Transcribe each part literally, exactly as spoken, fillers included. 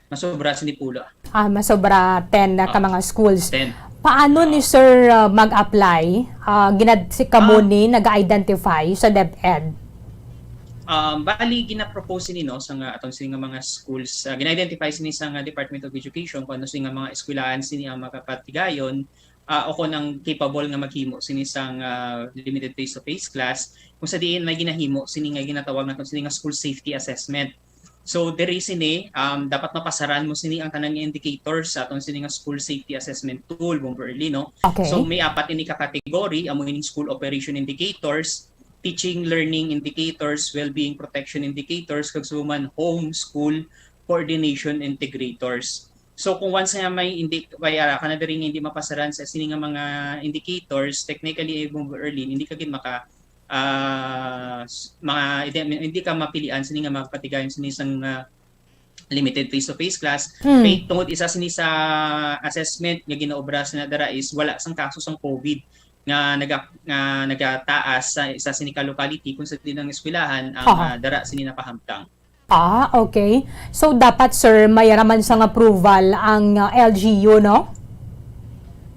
Masobra sini pulo. Ah, masobra ten na ka Ah, mga schools. ten. Paano ni Ah. Sir, ah, mag-apply? Ah, ginad si kamo Ah, ni nag-identify sa DepEd? Um, bali, gina-propose sini, no, sa nga aton sini nga mga schools, ah, gina-identify sini sa nga Department of Education kung ano sini nga mga eskwelahan sini ang makapatigayon, ah, o kung ang capable nga maghimo sini sang, ah, limited face-to-face class, kung sa diin may ginahimo sini nga ginatawag naton sini nga school safety assessment. So, diri sini, um, dapat mapasaran mo sini ang tanan nga indicators sa aton sini nga school safety assessment tool, Bombo Early, no? So, Okay. may apat ini ka category, amo ining school operation indicators, teaching learning indicators, well-being protection indicators, kag sa man home school coordination integrators. So, kung once nga may hindi, may ara ka na diri nga hindi mapasaran sa sini nga mga indicators, technically, Bombo Early, hindi ka gid maka, ah, s-, mga, hindi, hindi ka mapilian sini nga mapatigayon sini sang, ah, limited face-to-face class. Hmm. Kay tungod isa sini sa assessment nga ginaobra sa nadara is wala sang kaso sang COVID nga naga-, nga nagataas sa isa sini ka locality kung sa diin ang eskwelahan ang, Aha. ah, dara sini napahamtang. Ah, okay. So, dapat, sir, may raman sang approval ang, ah, L G U, no?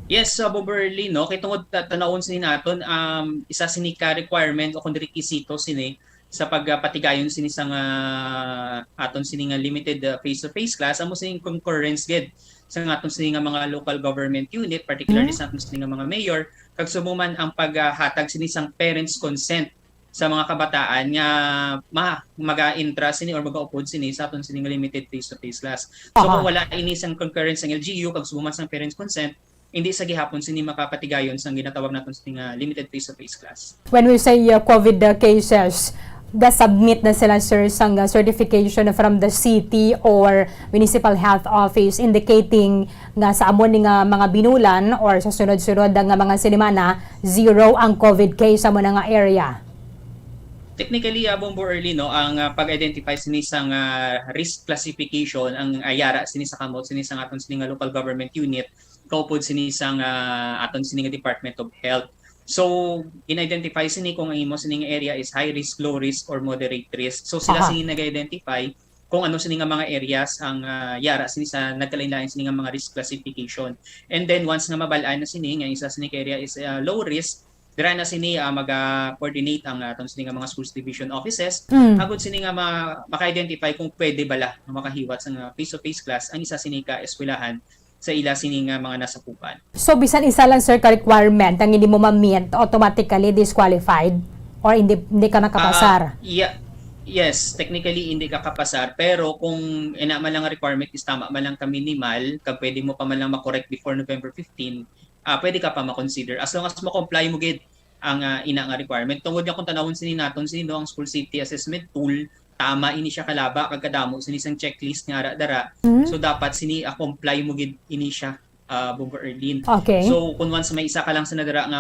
Yes, uh, Bombo Early, no? Kay tungod ta-, tanawon sini naton, um, isa sini ka requirement o kung requisito sini sa pagpatigayon sini sa nga aton sini nga limited, uh, face-to-face class, amo sini concurrence gid sa nga aton sini nga mga local government unit, particularly Hmm? sa aton sini nga mga mayor, kag subong man ang paghatag sini sang parents' consent sa mga kabataan nga ma-, maga-entra sini or magaupod sini sa aton sini nga limited face-to-face class. So, kung Aha. wala ini sang concurrence sang L G U kag subong man sang parents' consent, hindi sa gihapon sini makapatigayon sang ginatawag naton sini nga limited face-to-face class. When we say, uh, COVID, uh, cases, ga-submit na sila, sir, sang, uh, certification from the city or municipal health office indicating nga sa amo ni nga mga binulan or sa sunod-sunod nga mga sinimana, zero ang COVID case sa amo na nga area? Technically, uh, Bombo Early, no, ang, uh, pag-identify sini sang, uh, risk classification, ang, uh, yara sini sa kamot sini sang aton sini nga local government unit, kaupod sini sang, uh, aton sini nga Department of Health. So, in-identify sini kung ang imo sini nga area is high risk, low risk, or moderate risk. So, sila Aha. sini nag-identify kung ano sini nga mga areas ang, ah, yara sini sa nagkalain-lain sini nga mga risk classification. And then, once nga mabal-an na sini nga isa sini ka area is, ah, low risk, dira na sini, ah, maga-coordinate ang aton sini nga mga schools division offices, Mm. agud sini nga ma-, maka-identify kung pwede bala nga makahiwat sa nga face-to-face class ang isa sini ka eskwelahan sa ila sini nga mga nasakupan. So, bisan isa lang, sir, ka requirement ang hindi mo ma-meet, automatically disqualified? Or hindi, hindi ka Ah, makapasar? yeah, yes, technically hindi ka kapasar, pero kung ina man lang nga requirement is tama man lang ka minimal, kag pwede mo pa man lang ma-correct before November fifteen, ah, pwede ka pa ma-consider as long as ma-comply mo gid ang, ah, ina nga requirement. Tungod nga kung tanawon sini naton sini, no, ang school safety assessment tool, tama ini siya kalaba kag kadamo sini sang checklist nga ara dara. Mhm. So dapat sini, ah, comply mo gid ini siya, ah, Bombo Erlin. Okay. So kung once may isa ka lang sa nadara nga,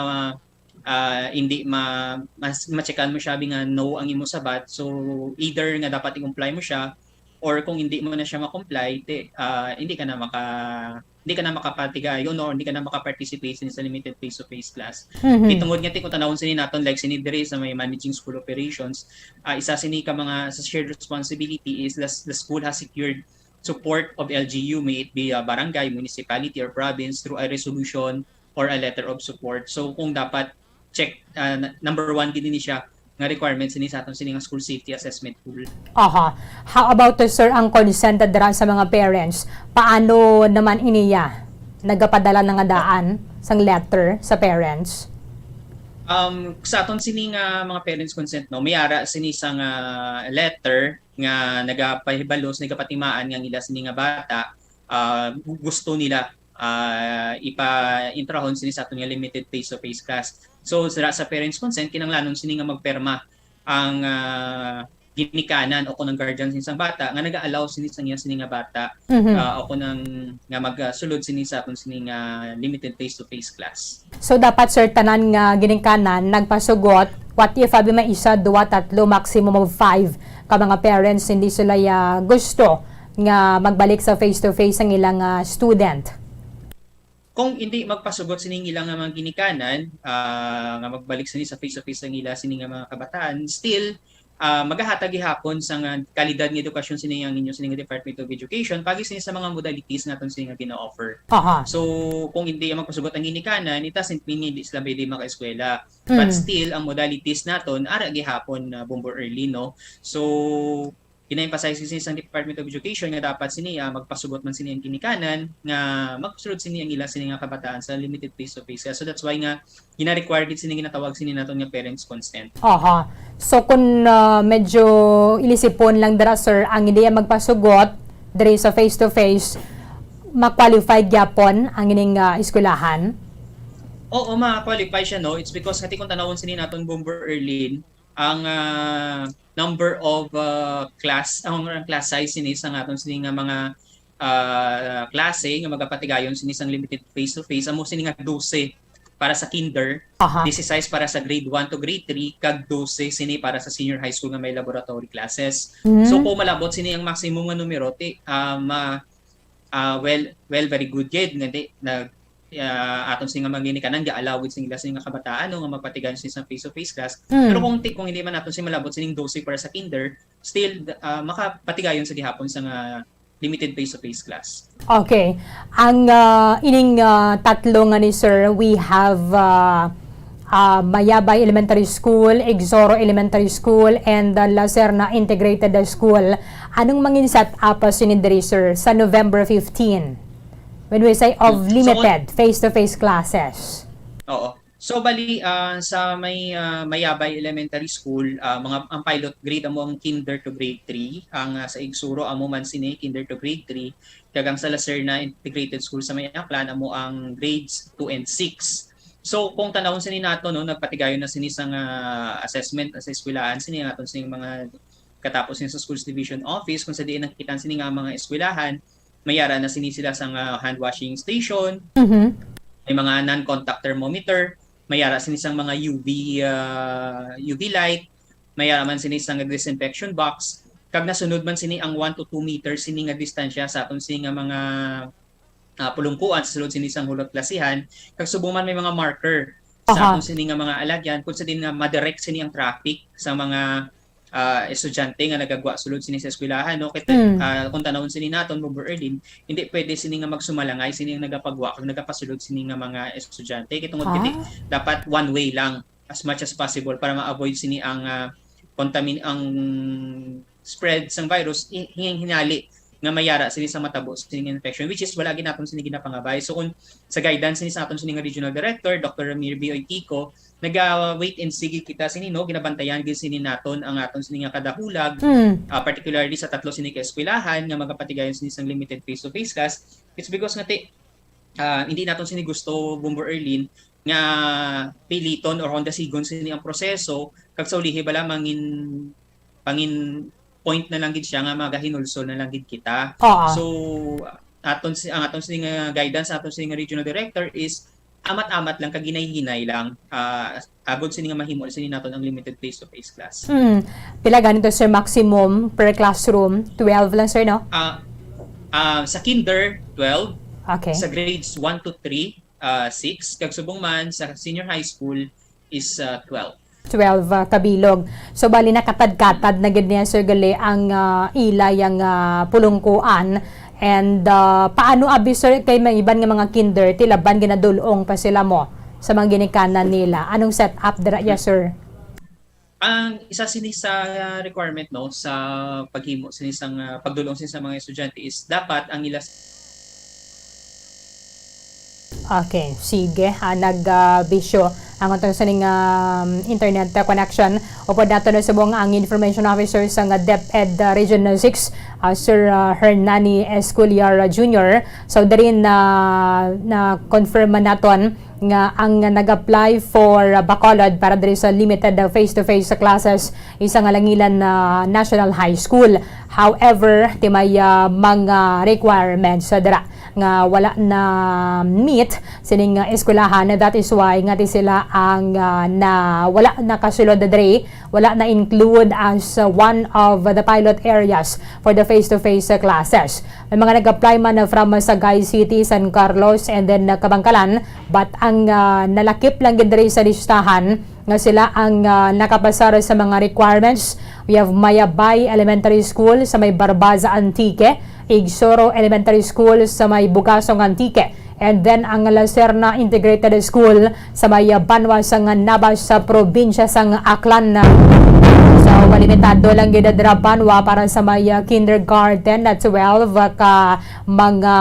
ah, hindi ma-, mas, ma-checkan mo siya, bi nga no ang imo sabat, so either nga dapat i-comply mo siya, or kung hindi mo na siya ma-comply, te, ah, hindi ka na maka-, hindi ka na makapatigayon or hindi ka na maka-participate sa limited face-to-face class. Mhm. Kay tungod nga, te, kung tanawon sini naton, like sini diri sa may managing school operations, ah, isa sini ka mga sa shared responsibility is the, the school has secured support of L G U, may it be, ah, barangay, municipality, or province through a resolution or a letter of support. So kung dapat check, ah, na-, number one gid ni siya nga requirements ni sa aton sini nga school safety assessment tool. Aha. How about to, sir, ang consent dira sa mga parents? Paano naman iniya? Nagapadala na nga daan sang letter sa parents? Um, sa aton sini nga mga parents consent, no, may ara sini sa nga letter nga nagapahibalo, nagapatimaan nga ang ila sini nga bata, ah, gu-, gusto nila, ah, ipa-intrahon sini sa aton nga limited face-to-face class. So, sa, sa parents consent, kinahanglanon sini nga magperma ang, ah, ginikanan o kung ang guardian sini sang bata nga naga-allow sini sa iya sini nga bata, Mhm. ah, o kung ang nga magsulod sini sa aton sini nga limited face-to-face class. So, dapat, sir, tanan nga ginikanan nagpasugot, what if abi may isa, duwa, tatlo, maximum of five ka mga parents hindi sila, ah, gusto nga magbalik sa face-to-face ang ilang, ah, student? Kung hindi magpasugot sining ila nga mga ginikanan, ah, nga magbalik sini sa face-to-face ang ila sini nga mga kabataan, still, ah, magahatag gihapon sa nga kalidad nga edukasyon sini ang inyo sini nga Department of Education, pagi sini sa mga modalities nga aton sini nga gina-offer. Aha. So, kung hindi magpasugot ang ginikanan, it doesn't mean hindi sila pwede makaeskwela. But Mm. still, ang modalities naton, ara gihapon na Bombo Early, no? So, gina-emphasize sini sang Department of Education nga dapat sini, ah, magpasugot man sini ang ginikanan nga magsulod sini ang ila sini nga kabataan sa limited face-to-face. So, that's why nga gina-require gid sini, ginatawag sini naton nga parents' consent. Aha. So, kung, ah, medyo ilisipon lang dira, sir, ang hindi magpasugot diri sa face-to-face, ma-qualify gyapon ang ining, ah, eskwelahan? Oo, ma-qualify siya, no? It's because, nga ti, kung tanawon sini naton, Bombo Early, ang, ah, number of, ah, class, ang, ang class size sini sa aton sini nga mga, ah, klase nga magapatigayon sini sang limited face-to-face, amo sini nga dose para sa kinder, Aha. disisais para sa grade one to grade three, kag dose sini para sa senior high school nga may laboratory classes. Mm. So, kung malabot sini ang maximum nga numero, ti, ah, ma-, ah, well, well, very good gid nga di, nag, ah, aton sini nga mga ginikanan, ga-allow gid sini sila sini nga kabataan, no, nga magpatigayon sini sa face-to-face class. Mm. Pero kung ti, kung hindi man aton sini malabot sining dose para sa kinder, still, ah, makapatigayon sa gihapon sa nga limited face-to-face class. Okay. Ang, ah, ining, ah, tatlo nga ni sir, we have, ah, ah, Mayabay Elementary School, Exoro Elementary School, and, ah, La Serna Integrated School. Anong mangin set up, ah, sini diri, sir, sa November fifteen? When we say of Hmm. So, limited face-to-face classes. Oo. So, bali, ah, sa may, ah, Mayabay Elementary School, ah, mga, ang pilot grade amo ang kinder to grade three. Ang, ah, sa Exoro amo man sini, kinder to grade three. Kag ang sa La Serna Integrated School sa may Aklan amo ang grades two and six. So, kung tanawon sini nato, no, nagpatigayon na sini sang, ah, assessment sa eskwelahan, sini ang aton sini mga katapos sini sa Schools Division Office, kung sa diin nakita sini nga mga eskwelahan, may ara na sini sila sang, ah, hand washing station, Mhm. may mga non-contact thermometer, may ara sini sang mga U V, ah, U V light, may ara man sini sang disinfection box, kag nasunod man sini ang one to two meters sini nga distansya sa aton sini nga mga, ah, pulungkuan sa sulod sini sang hulot klasihan, kag subong man may mga marker sa Aha. aton sini nga mga alagyan, kung sa diin nga madirect sini ang traffic sa mga, ah, estudyante nga nagagwa sulod sini sa eskwelahan, no? Kay, Mm. ah, kung tanawon sini naton, Bombo Early, hindi pwede sini nga magsumalangay sini ang nagapagwa kag nagapasulod sini nga mga estudyante. Kay tungod kay Ah. dapat one way lang as much as possible para ma-avoid sini ang, ah, contamin-, ang spread sang virus, hi-, hin-, hinali nga may ara sini sa matabo sini nga infection, which is wala gid naton sini ginapangabay. So, kung sa guidance sini sa aton sini nga regional director, Doctor Ramir Bioy Kiko, naga-wait and see gid kita sini, no, ginabantayan gid sini naton ang aton sini nga kadahulag, Mm. ah, particularly sa tatlo sini ka eskwelahan nga magapatigayon sini sang limited face-to-face class. It's because nga ti, ah, hindi naton sini gusto, Bombo Early, nga piliton or hondasigon sini ang proseso, kag sa ulihi bala mangin, pangin point na lang gid siya nga magahinulsol na lang gid kita. Oo. So, aton si, ang aton sini nga guidance, aton sini nga regional director is amat-amat lang, kag hinay-hinay lang, ah, agod sini nga mahimo sini naton ang limited face-to-face class. Hmm. Pila ganito, sir, maximum per classroom? Twelve lang, sir, no? Ah, ah, sa kinder, twelve. Okay. Sa grades one to three, ah, six. Kag subong man, sa senior high school is, ah, twelve. Twelve, ah, kabilog. So, bali, nakatad-katad na gid niya, sir, gali ang, ah, ila yang, ah, pulungkuan. And, ah, paano abi, sir, kay may iban nga mga kinder, ti laban ginadul-ong pa sila mo sa mga ginikanan nila? Anong set up dira ya, sir? Ang isa sini sa requirement, no, sa paghimo sini sang, ah, pagdul-ong sini sa mga estudyante is dapat ang ila Okay, sige. Ah, nag, ah, bisyo ang atong sining, um, internet, ah, connection. Upod nato na subong ang information officer sa nga DepEd, ah, Region six, ah, Sir, ah, Hernani Esculiar, ah, Junior. So, diri na, na-confirm man naton nga ang nag-apply for, ah, Bacolod para diri sa limited, ah, face-to-face classes, isa nga Langilan, ah, National High School. However, ti may, ah, mga requirements, ah, dira nga wala na meet sining, ah, eskwelahan. That is why nga ti sila ang, ah, na wala nakasulod diri, wala na include as, ah, one of the pilot areas for the face-to-face, ah, classes. May mga nag-apply man, ah, from, ah, Sagay City, San Carlos, and then, ah, Kabankalan, but ang, ah, nalakip lang gid diri sa listahan nga sila ang, ah, nakapasar sa mga requirements. We have Mayabay Elementary School sa may Barbaza, Antique, Igsoro Elementary School sa may Bugasong, Antique, and then ang La Serna Integrated School sa may, ah, banwa sang Nabas sa probinsya sang Aklan. So, limitado lang gyud dira banwa para sa may, ah, kindergarten na twelve ka mga,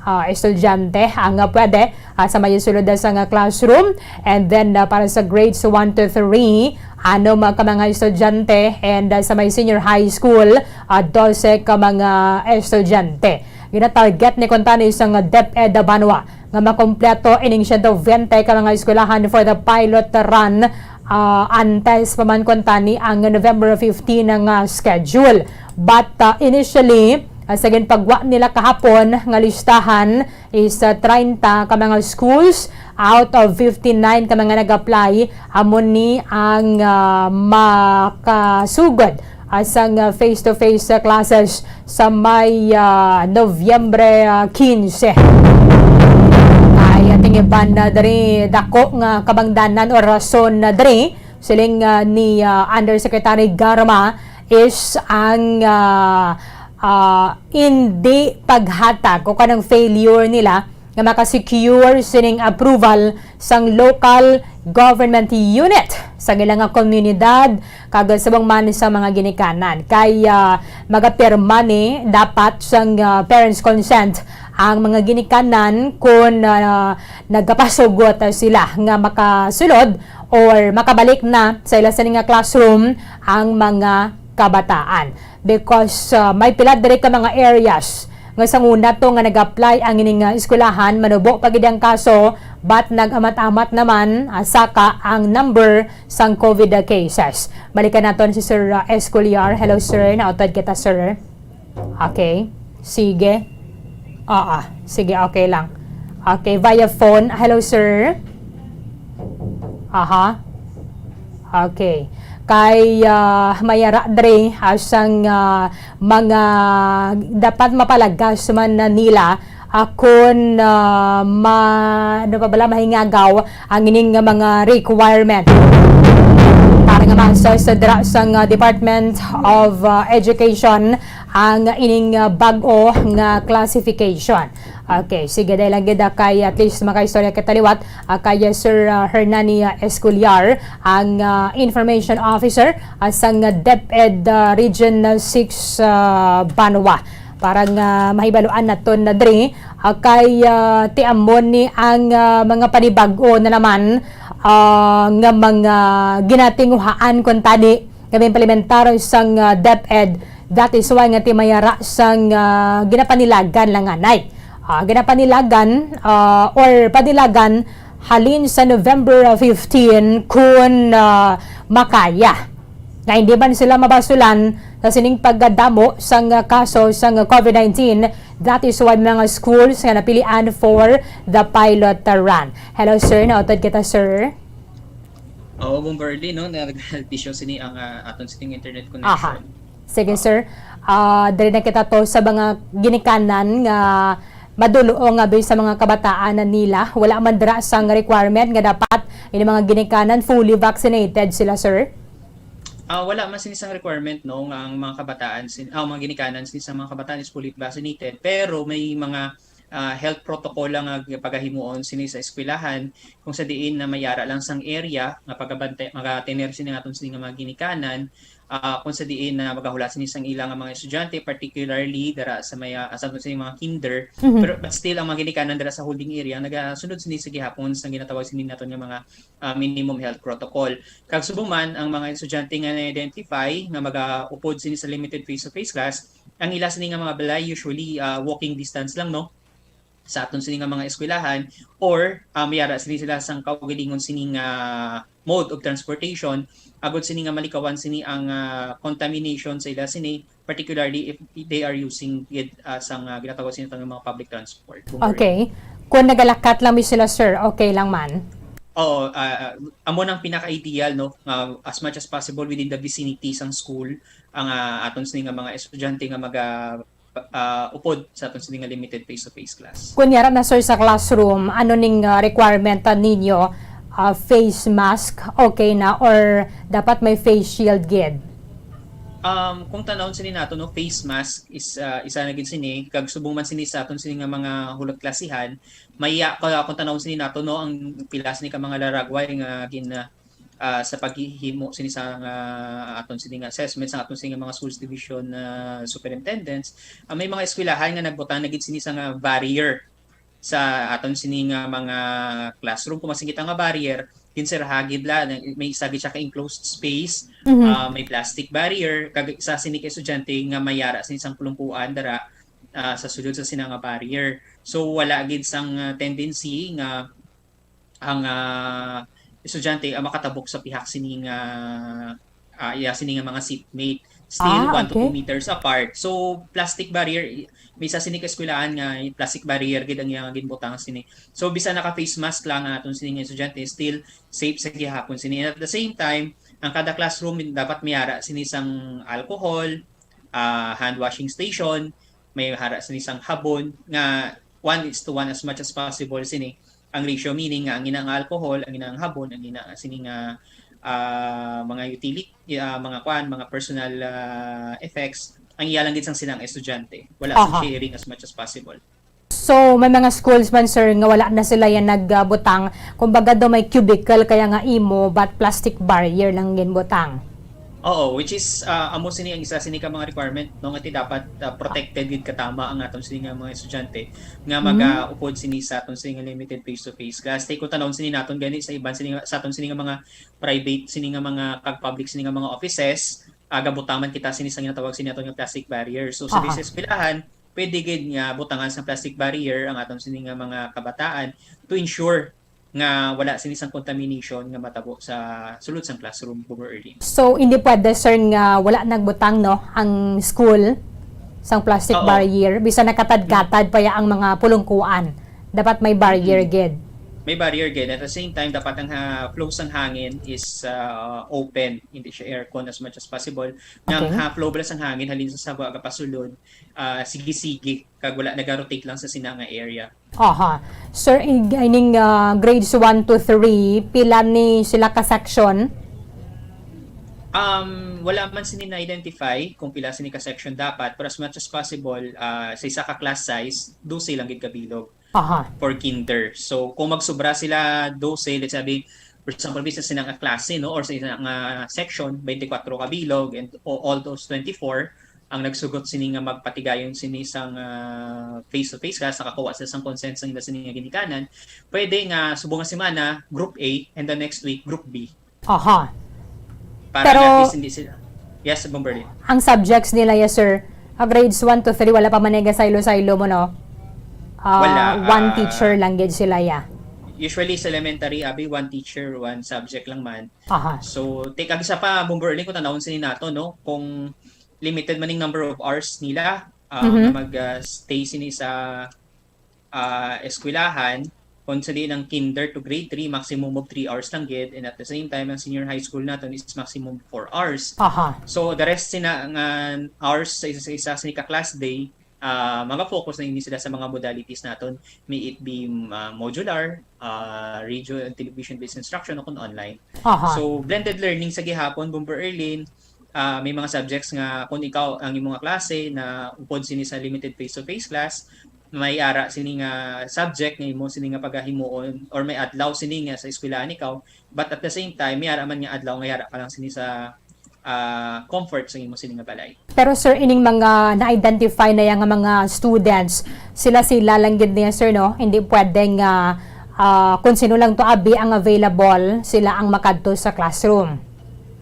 ah, estudyante ang, ah, pwede, ah, sa may sulod sang, ah, classroom. And then, ah, para sa grades one to three, anom ka mga estudyante, and, ah, sa may senior high school, ah, dose ka mga estudyante. Ginatarget ni kuntani sang DepEd banwa nga makompleto ining siyento bente ka mga eskwelahan for the pilot run, ah, antes pa man kuntani ang November fifteen nga schedule. But, ah, initially, ah, sa ginpagwa nila kahapon nga listahan is, ah, treinta ka mga schools out of fifty-nine ka mga nag-apply, amo ni ang, ah, makasugod, ah, sang, ah, face-to-face, ah, classes sa may, ah, Nobyembre, ah, quince. Ay, ating iban na diri, dako nga kabangdanan o rason na diri, siling, ah, ni, ah, Undersecretary Garma, is ang, ah, ah, hindi paghatag o kanang failure nila nga makasecure sining approval sang local government unit sa ilang nga komunidad, kag subong man sa mga ginikanan. Kay, ah, magapirma ni dapat sang, ah, parents' consent ang mga ginikanan kon, ah, nagapasugot sila nga makasulod or makabalik na sa ila sini nga classroom ang mga kabataan. Because, ah, may pila diri ka mga areas nga sang una to nga nag-apply ang ining, ah, eskwelahan, manubo pa gid ang kaso, but nag-amat-amat naman, ah, saka ang number sang COVID cases. Balikan naton si Sir, ah, Esculiar. Hello, sir. Nautod kita, sir. Okay. Sige. Ah, ah. Sige, okay lang. Okay, via phone. Hello, sir. Aha. Okay. Kay, ah, mayara dre, ah, sang, ah, mga dapat mapalagas man na nila, ah, kon, ah, ma-, ano pa bala, mahingagaw ang ining nga mga requirement para nga ma-assess sa dira sang, ah, Department of, ah, Education ang ining, ah, bag-o nga classification. Okay, sige, dahil lang gid, ah, kay at least makaistorya kita liwat, ah, kay, ah, Sir, ah, Hernani, ah, Esculiar, ang, ah, information officer, ah, sang DepEd, ah, Region six, ah, Banwa. Para nga mahibaluan naton na diri, ah, kay, ah, ti amo ni ang, ah, mga panibag-o na naman, ah, nga mga ginatinguhaan kuntani nga ginaimplementar sang, ah, DepEd. That is why nga ti mayara sang, ah, ginapanilagan lang anay. Ah, ginapanilagan, ah, or panilagan halin sa November fifteen kun, ah, makaya. Nga hindi man sila mabasulan sa sining pagkadamo sang, ah, kaso sang COVID nineteen. That is why mga schools nga napilian for the pilot run. Hello, sir. Nautod kita, sir. Oo, Bomberly, no? Nag-health issue sini ang, ah, aton sining internet connection. Aha. Sige, sir. Ah, diri na kita to sa mga ginikanan nga madulo nga based sa mga kabataan na nila. Wala man dira sang requirement nga dapat ini mga ginikanan fully vaccinated sila, sir? Ah, wala man sini sang requirement, no, nga ang mga kabataan sin-, ah, mga ginikanan sini sa mga kabataan is fully vaccinated, pero may mga, ah, health protocol lang nga pagahimuon sini sa eskwelahan, kung sa diin na mayara lang sang area nga pagabantay, magatener sini nga aton sini nga mga ginikanan, ah, kung sa diin na magahulat sini sang ila nga mga estudyante, particularly dara sa may, ah, sa aton sini mga kinder. Mhm. Pero, but still, ang mga ginikanan dara sa holding area nagasunod sini sa gihapon sang ginatawag sini naton nga mga, ah, minimum health protocol. Kag subong man, ang mga estudyante nga na-identify nga magaupod sini sa limited face-to-face class, ang ila sini nga mga balay usually, ah, walking distance lang, no, sa aton sini nga mga eskwelahan, or, ah, mayara sini sila sang kaugalingon sini nga mode of transportation, agod sini nga malikawan sini ang, ah, contamination sa ila sini, particularly if they are using it, ah, sang, ah, ginatawag sini nga mga public transport. Okay. Kung nagalakat lang mi sila, sir, okay lang man? Oo, ah, ah, amo nang pinaka-ideal, no, nga as much as possible within the vicinity sang school ang, ah, aton sini nga mga estudyante nga maga-, ah, upod sa aton sini nga limited face-to-face class. Kunyara na, sir, sa classroom, ano ning, ah, requirement, ah, ninyo, Ah, face mask, okay na, or dapat may face shield gid? Um, kung tanawon sini nato, no, face mask is ah, isa na gid sini, kag subong man sini sa aton sini nga mga hulot klasihan, may ah, ka- kung tanawon sini nato, no, ang pila sini ka mga laragway nga gin ah, ah, sa paghihimo sini sa nga aton sini nga assessment sa aton sini nga mga schools division na superintendents, ah, may mga eskwelahan nga nagbutang na gid sini sa nga barrier sa aton sini nga mga classroom. Kung masingita nga barrier, ginsirha gid la, may isa gid siya ka enclosed space, Mhm. ah, may plastic barrier, kag isa sini ka estudyante nga mayara sini sang pulungkuan dara ah, sa sulod sa sina nga barrier. So wala gid sang ah, tendency nga ang ah, estudyante ang makatabok sa pihak sini nga ah, iya sini nga mga seatmate, still Ah, one to two okay. Meters apart. So plastic barrier, may isa sini ka eskwelahan nga plastic barrier gid ang iyang ginbutang sini. So bisan naka face mask lang ang aton sini nga estudyante, still safe sa gihapon sini. And at the same time, ang kada classroom dapat may ara sini sang alcohol, ah, hand washing station, may ara sini sang habon nga one is to one as much as possible sini ang ratio, meaning nga ang ina nga alcohol, ang ina nga habon, ang ina nga sini nga ah, mga utility, ah, mga kwan, mga personal ah, effects, ang iya lang gid sang silang estudyante. Wala sang Aha. Sharing as much as possible. So, may mga schools man, sir, nga wala na sila yan nagbutang. Kumbaga daw may cubicle kaya nga imo, but plastic barrier lang ginbutang. Oo, which is ah, amo sini ang isa sini ka mga requirement, no, nga ti dapat ah, protected gid katama ang aton sini nga mga estudyante nga Mm. magaupod sini sa aton sini nga limited face to face class. Tay kung tanawon sini naton gani sa iban sini nga- sa aton sini nga mga private sini nga mga kag public sini nga mga offices, ah, gabutang man kita sini sa ginatawag sini aton nga plastic barrier. So sa Aha. Eskwelahan, pwede gid nga butangan sa plastic barrier ang aton sini nga mga kabataan to ensure nga wala sini sang contamination nga matabo sa sulod sang classroom, Bomber Erlin. So, hindi pwede, sir, nga wala nagbutang, no, ang school sang plastic Oo. Barrier, bisan nakatadkatad pa ya ang mga pulungkuan. Dapat may barrier Mm-mm. gid. May barrier gid. At the same time, dapat ang ha- flow sang hangin is uh, open, hindi siya aircon as much as possible. Nga ang Okay. ha- flow bala sang hangin halin sa sagwa agapasulod, uh, sige-sige, kag wala nag-rotate lang sa sina nga area. Aha. Sir, in, ining ah, grades one to three, pila ni sila ka section? Um, wala man sini na-identify kung pila sini ka section dapat, pero as much as possible, ah, sa isa ka class size, dose lang gid ka bilog Aha. for kinder. So, kung magsubra sila dose, let's say, for example, bisa sina nga klase, no, or sa isa nga section, twenty-four ka bilog, and o- all those twenty-four, ang nagsugot sini nga magpatigayon sini sang ah, face-to-face class, nakakuha sila sang consent sa ila sini nga ginikanan, pwede nga subong nga semana, group A, and the next week, group B. Aha. Para Pero- at least hindi sila. Yes, Bomberly. Ang subjects nila, yes, sir, ah, grades one to three, wala pa man nagkasaylo-saylo mo, no? Ah, Wala, one ah, teacher lang gid sila, ya. Usually sa elementary, abi, one teacher, one subject lang man. Aha. So, take ang isa pa, Bomberly, kung tanawon sini nato, no? Kung limited man ning number of hours nila, ah, Mhm. nga mag-stay sini sa ah, eskwelahan, kung sa di ng kinder to grade three, maximum of three hours lang gid, and at the same time, ang senior high school naton is maximum of four hours. Aha. So, the rest sina nga hours sa isa, sa isa sini ka class day, ah, maga-focus na ini sila sa mga modalities naton, may it be ah, modular, ah, radio and television-based instruction, o kung online. Aha. So, blended learning sa gihapon, Bomber Erlin, ah, may mga subjects nga kung ikaw ang imong klase na upod sini sa limited face-to-face class, may ara sini nga subject nga imo sini nga pagahimuon or may adlaw sini nga sa eskwelahan ikaw, but at the same time, may ara man nga adlaw nga yara ka lang sini sa ah, comfort sa imo sini nga balay. Pero sir, ining mga na-identify na yang mga students, sila-sila lang gid niya, sir, no? Hindi pwedeng ah, ah, kung sino lang to abi ang available, sila ang makadto sa classroom.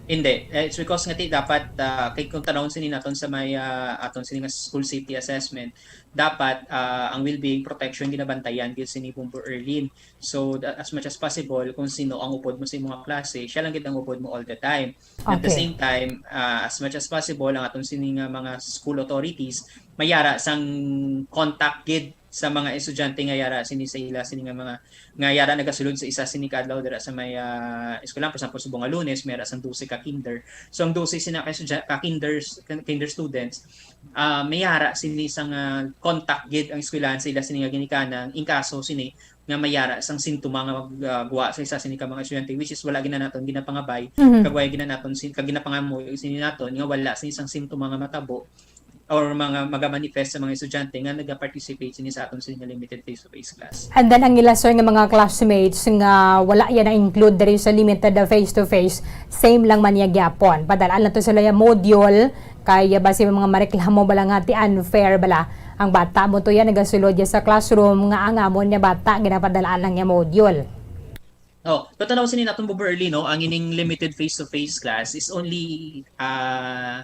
Hindi. Eh, it's because nga ti dapat, ah, kay kung tanawon sini naton sa may ah, aton sini nga school safety assessment, dapat ah, ang well-being protection ginabantayan gyud sini Bomber Erlin. So, da- as much as possible, kung sino ang upod mo sa imong klase, siya lang gid ang upod mo all the time. At the Okay. same time, ah, as much as possible, ang aton sini nga mga school authorities, mayara sang contact gid sa mga estudyante nga yara sini sa ila sini nga mga nga yara nagasulod sa isa sini ka adlaw dira sa may ah, eskwelahan. For example, subong nga Lunes, may ara sang dose ka kinder. So ang dose sina ka, estudya- ka kinder, kinder students, ah, may ara sini sang ah, contact gid ang eskwelahan sa ila sini nga ginikanan in kaso sini nga mayara sang sintoma nga mag, ah, guwa sa isa sini ka mga estudyante, which is wala gina naton ginapangabay, Mhm. kag wala gina naton sin-, kag ginapangamuyo sini naton nga wala sa isang sintoma nga matabo or mga maga-manifest sa mga estudyante nga naga-participate sini sa aton sini nga limited face-to-face class. And then ang ila, sir, nga mga classmates nga wala yan na-include diri sa limited, uh, face-to-face, same lang man niya gyapon. Padal-an lang to sila yung module, kay, uh, basi may mga mareklamo bala nga ti unfair bala ang bata mo to yan nagasulod ya sa classroom nga ang amon nga bata ginapadal-an lang ya module. Oh, kung tanaw sini naton, Bobo Early, no, ang ining limited face-to-face class is only, ah,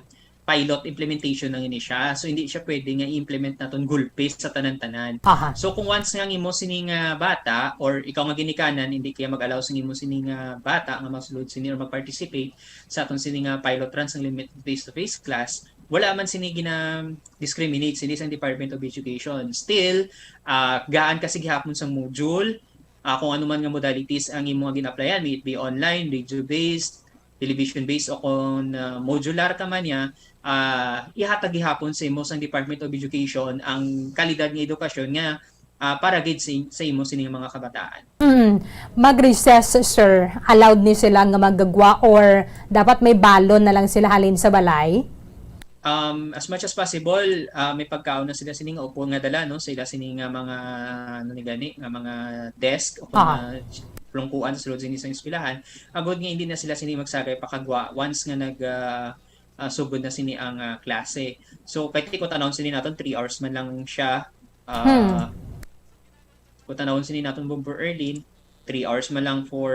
pilot implementation lang ini siya. So, hindi siya pwede nga i-implement naton gulpi sa tanan-tanan. Aha. So, kung once nga ang imo sini nga bata or ikaw nga ginikanan, hindi kaya mag-allow sa imo sini nga bata nga masulod sini or mag-participate sa aton sini nga pilot run sang limited face-to-face class, wala man sini gina-discriminate sini sang Department of Education. Still, ah, gaan kasi gihapon sang module, ah, kung ano man nga modalities ang imo nga gin-applyan, may it be online, radio-based, television-based, o kung, ah, modular ka man niya, ah, ihatag gihapon sa imo sang Department of Education ang kalidad nga edukasyon nga, ah, para gid sa, sa imo sining mga kabataan. Mm. Mag-recess, sir, allowed ni sila nga magagwa or dapat may balon na lang sila halin sa balay? Um, as much as possible, ah, may pagkaon na sila sini nga upo nga dala, no, sa ila sini nga mga, ano ni gani, nga mga desk o kung Aha. mga lungkuan sa sulod sini sa eskwelahan, agod nga hindi na sila sini magsagay pakagwa once nga nag, ah, ah, sugod na sini ang, ah, klase. So, kay kung tanawon sini naton, three hours man lang siya. Ah, Hmm. Kung tanawon sini naton, Bomber Erlin, three hours man lang for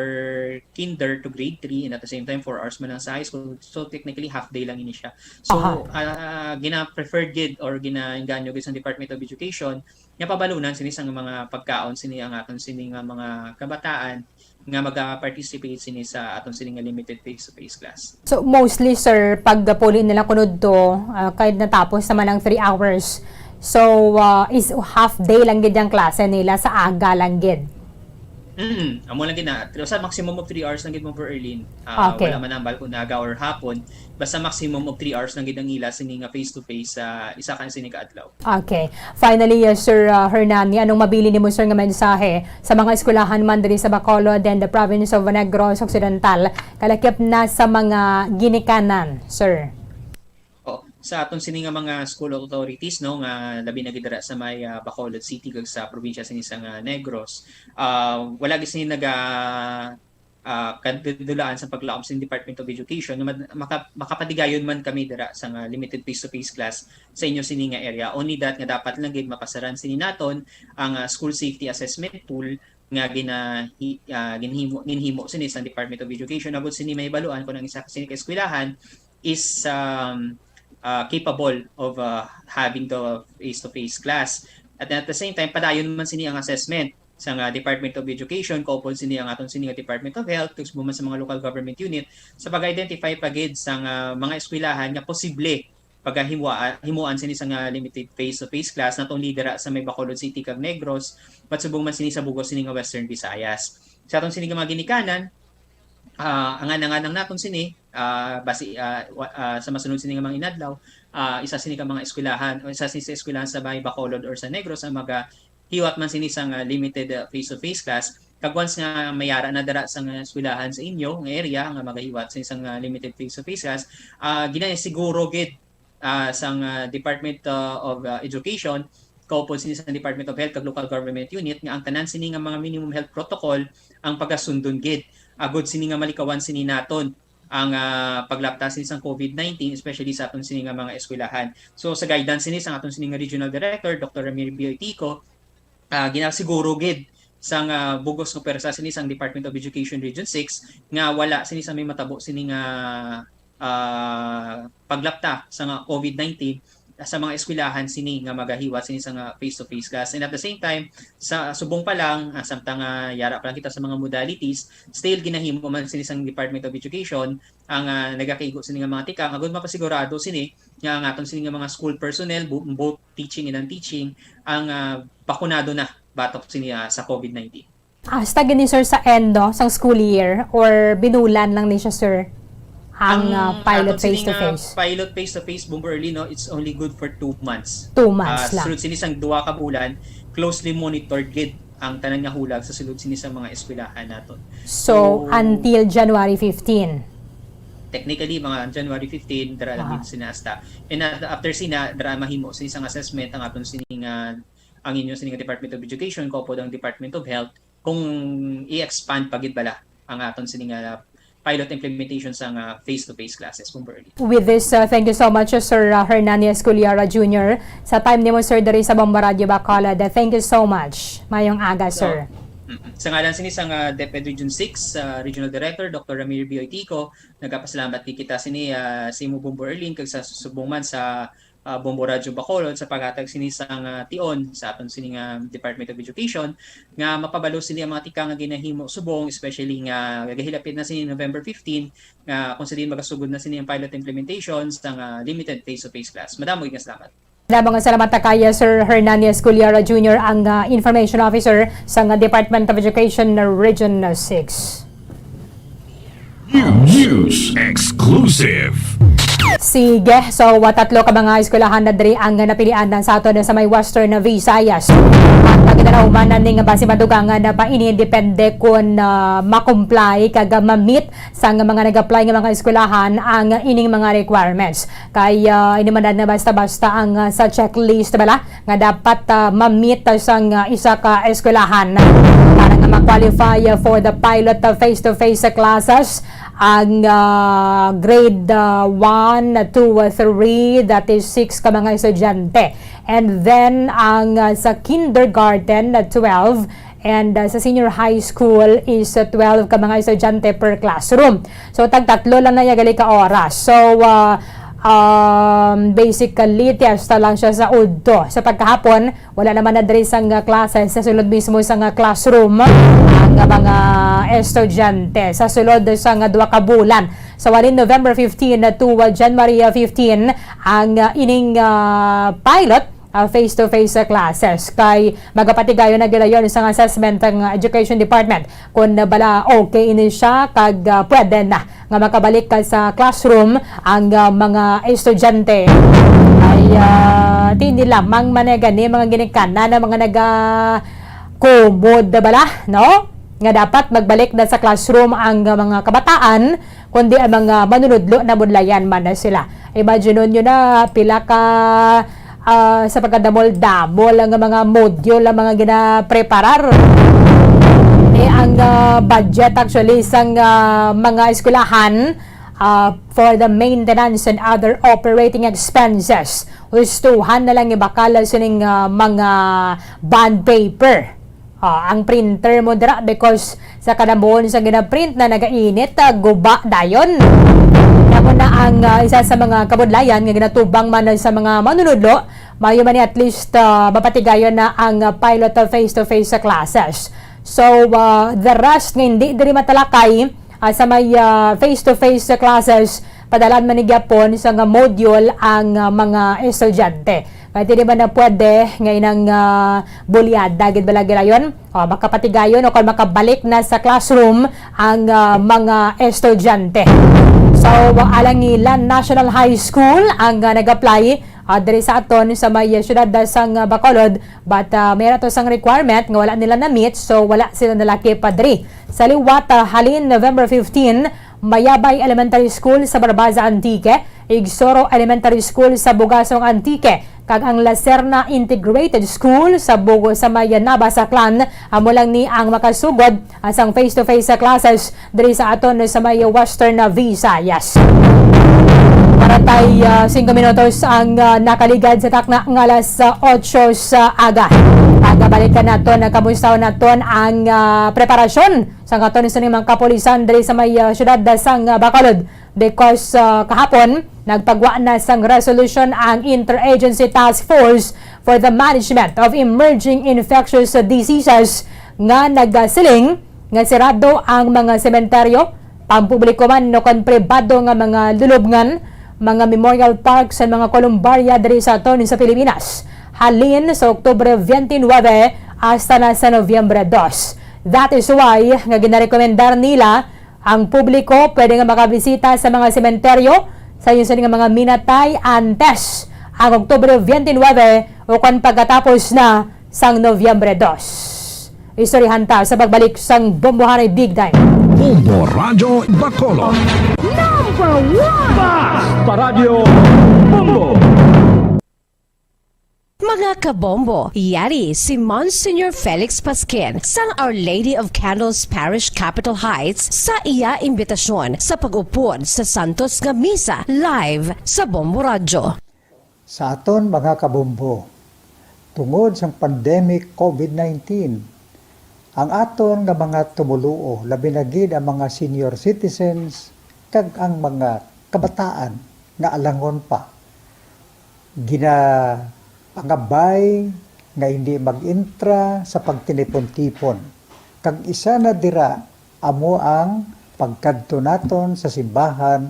kinder to grade three, and at the same time, four hours man lang sa high school. So, technically, half day lang ini siya. So, Aha. ah, gina-preferred gid or ginainganyo gid sa Department of Education nga pabalunan sini sang mga pagkaon sini ang aton sini nga mga kabataan nga maga-participate sini sa aton sini nga limited face-to-face class. So, mostly, sir, pag puli nila kuno to, ah, kay natapos naman ang three hours. So, ah, is half day lang gid ang klase nila sa aga lang gid. Mm, amo lang gid na. Sa maximum of three hours lang gid mo per Erlin. Ah, Okay. Wala man hambal kung aga or hapon. Basta maximum of three hours lang gid ang ila sini nga face-to-face sa isa ka sini ka adlaw. Okay. Finally, uh, Sir, uh, Hernani, anong mabili nimo, sir, nga mensahe sa mga eskwelahan man diri sa Bacolod and the province of Negros Occidental, kalakip na sa mga ginikanan, sir? Oh, sa aton sini nga mga school authorities, no, nga labi na gid dira sa may, ah, Bacolod City kag sa probinsya sini sa nga Negros, ah, wala gid sini naga ah, kadudulaan sa paglaom sa Departent of Education nga mad-, maka-, makapatigayon man kami dira sa nga limited face-to-face class sa inyo sini nga area. Only that nga dapat lang gid mapasaran sini naton ang, ah, school safety assessment tool nga gina-, hi-, ah, ginhimo, ginhimo sini sa Department of Education. Agud sini mahibaluan kung ang isa ka sini ka eskwelahan is, um, ah, capable of, ah, having the face-to-face class. At at the same time, padayon man sini ang assessment sa nga Department of Education, kaupod sini ang aton sini nga Department of Health, kag subong man sa mga local government unit, sa pag-identify pa gid sa nga mga eskwelahan nga posible pagahiwa-, himuan sini sa nga limited face-to-face class, not only dira sa may Bacolod City kag Negros, but subong man sini sa bug-os sini nga Western Visayas. Sa aton sini nga mga ginikanan, ah, angan-angan lang naton sini, ah, basi, ah, wa-, ah, sa masunod sini nga mga inadlaw, ah, isa sini ka mga eskwelahan, o isa sini sa eskwelahan sa may Bacolod or sa Negros ang magahiwat man sini sang, ah, limited, ah, face-to-face class. Kag once nga mayara na dira sa nga eskwelahan sa inyo nga area nga magahiwat sini sang, ah, limited face-to-face class, ah, ginasiguro gid, ah, sang, ah, Department, ah, of, ah, Education, kaupod sini sa Department of Health kag local government unit nga ang tanan sini nga mga minimum health protocol ang pagasundon gid, agud sini nga malikawan sini naton ang, ah, paglapta sini sang COVID nineteen, especially sa aton sini nga mga eskwelahan. So, sa guidance sini sang aton sini nga Regional Director, Doctor Ramir Biotico, ah, ginasiguro gid sang, ah, bug-os nga pwersa sini sang Department of Education Region six nga wala sini sa may matabo sini nga, ah, paglapta sa nga COVID nineteen sa mga eskwelahan sini nga magahiwat sini sa nga face-to-face class. And at the same time, sa subong pa lang, ah, samtang, ah, yara pa lang kita sa mga modalities, still ginahimo man sini sang Department of Education ang, ah, nagakaigo sini nga mga tikang, agud mapasigurado sini nga ang aton sini nga mga school personnel, bo-, both teaching and non-teaching, ang, ah, bakunado na batok sini, ah, sa COVID nineteen. Hasta gini, sir, sa end, no, sang school year or binulan lang ni siya, sir? Ang, ah, pilot aton sini nga face-to-face. Pilot face-to-face, Bomber Early, no, it's only good for two months. Two months Ah, lang. Sulod sini sang duha ka bulan, closely monitored gid ang tanan nga hulag sa sulod sini sa mga eskwelahan naton. So, So, until January fifteen. Technically, mga January fifteen, dara lang Aha. Gid sina hasta. And uh, after sina, dara mahimo sa isang assessment ang aton sini nga, ang inyo sini nga Department of Education, kaupod ang Department of Health, kung i-expand pa gid bala ang aton sini nga pilot implementation sa nga face-to-face classes, Bombo Erlin. With this, uh, thank you so much, Sir uh, Hernani Esculiara Junior Sa time nimo, sir, diri sa Bombo Radio Bacolod, uh, thank you so much. Mayong aga, So, sir. mm, sa ngalan sini sa nga DepEd Region six, uh, Regional Director, Doctor Ramir Bioy Tico, nagapasalamat gid kita sini, uh, sa imo, Bombo Erlin, kag sa subong man sa uh, Bombo Radyo Bacolod sa paghatag sini sa nga tion sa aton sini nga Department of Education nga mapabalo sini ang mga tikang nga ginahimo subong, especially nga gagahilapit na sini November fifteen, nga kung sa diin magasugod na sini ang pilot implementation sa nga limited face-to-face class. Madamo gid nga salamat. Damo nga salamat ta kay Sir Hernani Esculiara Junior, ang uh, Information Officer sa nga Department of Education Region six. News exclusive. Sige, so uh, tatlo ka mga eskwelahan na diri ang napilian na sa aton sa may Western Visayas. At ang ginalauman na ning base madugangan na pa ini depende kung uh, ma-comply kag ma-meet sa nga mga nag-apply nga mga eskwelahan ang ining mga requirements. Kay uh, ini man na basta-basta ang uh, sa checklist bala nga dapat uh, ma-meet sang uh, isa ka eskwelahan para nga ma-qualify uh, for the pilot uh, face-to-face classes ang uh, grade uh, one, two, three, that is six ka mga estudyante. And then ang uh, sa kindergarten, uh, twelve, and uh, sa senior high school is uh, twelve ka mga estudyante per classroom. So tag tatlo lang na ya gali ka oras. So uh, um, basically tiyesta lang siya sa udto. Sa pagkahapon, wala naman na diri sang uh, klase sa sulod mismo sang uh, classroom ang uh, mga estudyante sa sulod sa nga duha ka bulan. So halin November fifteen to uh, January uh, fifteen ang uh, ining uh, pilot uh, face-to-face uh, classes. Kay magapatigayon na gilayon sa assessment ang uh, Education Department kung uh, bala okay ini siya kag uh, pwede na nga makabalik ka sa classroom ang uh, mga estudyante. Ay uh, di nila mang manegani mga ginikanan na mga naga kumod na bala, no? Nga dapat magbalik na sa classroom ang uh, mga kabataan, kundi ang mga manunudlo na budlayan man na sila. Imagine nyo na pila ka ah, sa pagkadamol-damol ang mga module ang mga ginapreparar. Eh, ang ah, budget actually sang ah, mga eskwelahan ah, for the maintenance and other operating expenses, hustuhan na lang ibakal sining ah, mga bond paper. Ah, ang printer mo dira because sa kadamuhon sa ginaprint na nagainit, ah, guba dayon. Amo na ang ah, isa sa mga kabudlayan nga ginatubang man sa mga manunudlo, mayo man ni at least ah, mapatigayon na ang ah, pilot face-to-face sa classes. So, ah, the rest nga hindi diri matalakay, ah, sa may ah, face-to-face classes, padalan man ni gyapon sa nga module ang ah, mga estudyante. Kay di man na pwede nga inang ah, bulyada gid bala gilayon o makapatigayon o kon makabalik na sa classroom ang ah, mga estudyante. So, Alangilan National High School ang ah, nag-apply ah, diri sa aton sa may siyudad sang ah, Bacolod, but ah, may ra to sang requirement nga wala nila na-meet, so wala sila nalaki pa diri. Sa liwat, ah, halin November fifteen, Mayabay Elementary School sa Barbaza, Antique, Igsoro Elementary School sa Bugasong, Antique, kag ang Lacerna Integrated School sa Bugo sa may Nabas, Aklan. Amo lang ni ang makasugod sang face-to-face classes diri sa aton sa may Western Visayas. Para tay ah, singko minutos ang ah, nakaligad sa takna nga alas ah, otso sa aga. Pagabalikan naton, nagkamustaw naton ang ah, preparasyon sa katon sa mga kapulisan diri sa may ah, siyudad sang ah, Bacolod. Because ah, kahapon, nagpagwa na sang resolution ang Interagency Task Force for the Management of Emerging Infectious Diseases nga nagasiling nga sirado ang mga sementeryo, pampubliko man o kon pribado nga mga lulubngan, mga memorial parks, and mga kolumbarya diri sa aton sa Pilipinas, halin sa Oktubre twenty-nine hasta na sa Nobyembre dos. That is why nga ginarekomendar nila ang publiko pwede nga makabisita sa mga sementeryo sa inyo sini nga mga minatay antes ang Oktubre twenty-nine o kon pagkatapos na sang Nobyembre dos. Istoryahan ta sa pagbalik sang Bombohanay Big Time. Bombo Radyo Bacolod. Number one! Basta Radyo Bombo! Mga kabombo, yari si Monsignor Felix Pasquin sang Our Lady of Candles Parish, Capitol Heights, sa iya imbitasyon sa pag-upod sa Santos nga Misa live sa Bombo Radyo. Sa aton mga kabombo, tungod sang pandemic COVID nineteen, ang aton nga mga tumoluo, labi na gid ang mga senior citizens kag ang mga kabataan nga alangon pa, ginapangabay nga hindi mag-intra sa pagtinipon-tipon, kag isa na dira amo ang pagkadto naton sa simbahan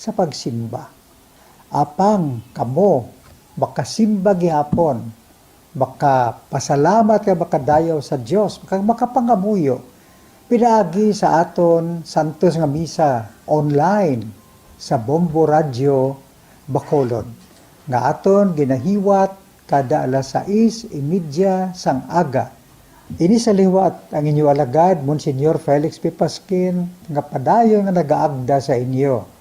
sa pagsimba. Apang kamo makasimba gihapon, makapasalamat kag makadayaw sa Dios, kag makapangamuyo pinaagi sa aton santos nga misa online sa Bombo Radyo Bacolod, nga aton ginahiwat kada alas sais y media sang aga. Ini sa liwat ang inyo alagad, Monsignor Felix P. Pasquin, nga padayon nga nagaagda sa inyo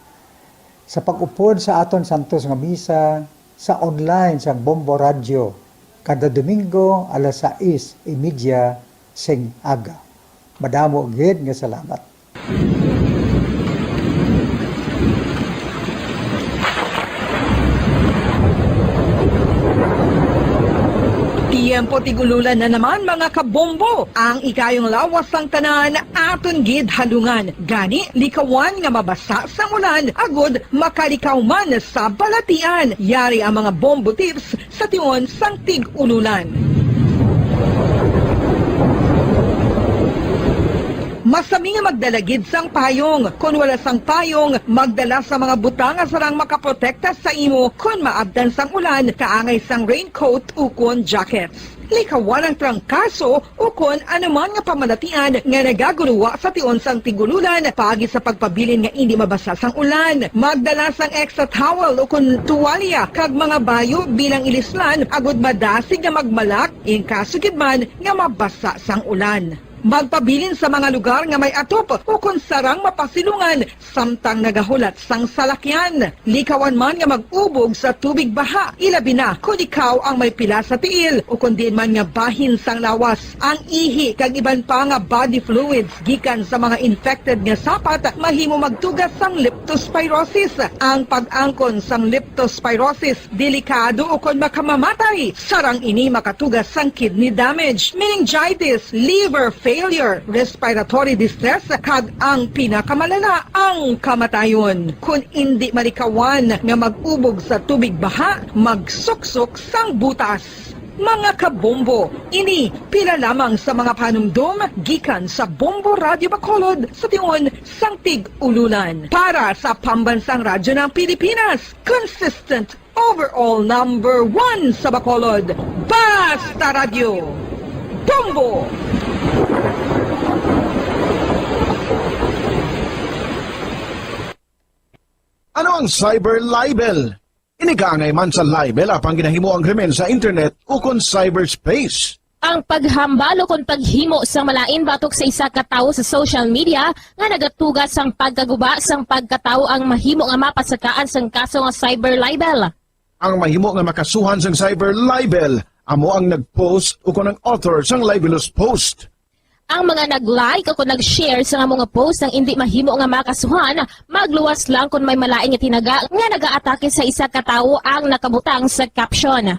sa pag-upod sa aton santos nga misa sa online sang Bombo Radyo kada Domingo alas sais y media sing aga. Madamo gid nga salamat. Tiyempo tig-ululan na naman, mga kabombo. Ang ikayong lawas sang tanan aton gid halungan. Gani, likawan nga mabasa sang ulan agud makalikaw man sa balatian. Yari ang mga bombo tips sa tion sang tig-ululan. Masami nga magdala gid sang payong. Kon wala sang payong, magdala sa mga butang nga sarang makaprotekta sa imo kon maabtan sang ulan, kaangay sang raincoat ukon jackets. Likawan ang trangkaso ukon anuman nga pamalatian nga nagaguruwa sa tion sang tig-ululan paagi sa pagpabilin nga indi mabasa sang ulan. Magdala sang extra towel ukon tuwalya kag mga bayo bilang ilislan agud madasig nga magmalak in kaso gid man nga mabasa sang ulan. Magpabilin sa mga lugar nga may atop ukon sarang mapasilungan samtang nagahulat sang salakyan. Likawan man nga mag-ubog sa tubig baha, ilabi na kon ikaw ang may pila sa tiil ukon diin man nga bahin sang lawas. Ang ihi kag iban pa nga body fluids gikan sa mga infected nga sapat mahimo magtugas sang leptospirosis. Ang pag-angkon sang leptospirosis delikado ukon makamamatay. Sarang ini makatugas sang kidney damage, meningitis, liver failure, respiratory distress, kag ang pinakamalala, ang kamatayon. Kon indi malikawan nga mag-ubog sa tubig baha, magsuksok sang butas. Mga kabombo, ini pila lamang sa mga panumdom gikan sa Bombo Radyo Bacolod sa tion sang tig-ululan. Para sa Pambansang Radyo ng Pilipinas, consistent overall number one sa Bacolod, Basta Radyo, Bombo! Ano ang cyber libel? Ini kaangay man sa libel apang ginahimo ang krimen sa internet ukon cyberspace. Ang paghambal ukon paghimo sang malain batok sa isa ka tawo sa social media nga nagatuga sang pagkaguba sang pagkatawo ang mahimo nga mapasakaan sang kaso nga cyber libel. Ang mahimo nga makasuhan sang cyber libel amo ang nag-post ukon ang author sang libelous post. Ang mga nag-like ukon nag-share sang amo nga post ang indi mahimo nga makasuhan, magluwas lang kon may malain nga tinaga nga nagaatake sa isa ka tawo ang nakabutang sa caption.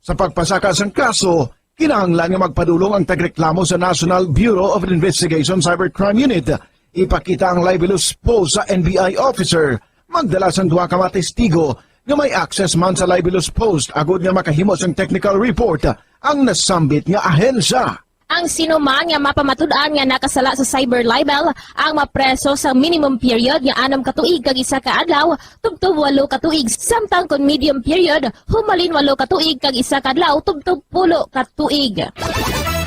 Sa pagpasaka sang kaso, kinahanglan nga magpadulong ang tagreklamo sa National Bureau of Investigation Cybercrime Unit. Ipakita ang libelous post sa N B I officer, magdala sang duha ka mga testigo nga may access man sa libelous post agud nga makahimo sang technical report ang nasambit nga ahensya. Ang sino man nga mapamatud-an nga nakasala sa cyber libel ang mapreso sa minimum period nga anum ka tuig kag isa ka adlaw tubtob walo ka tuig, samtang kon medium period, humalin walo ka tuig kag isa ka adlaw tubtob pulo ka tuig.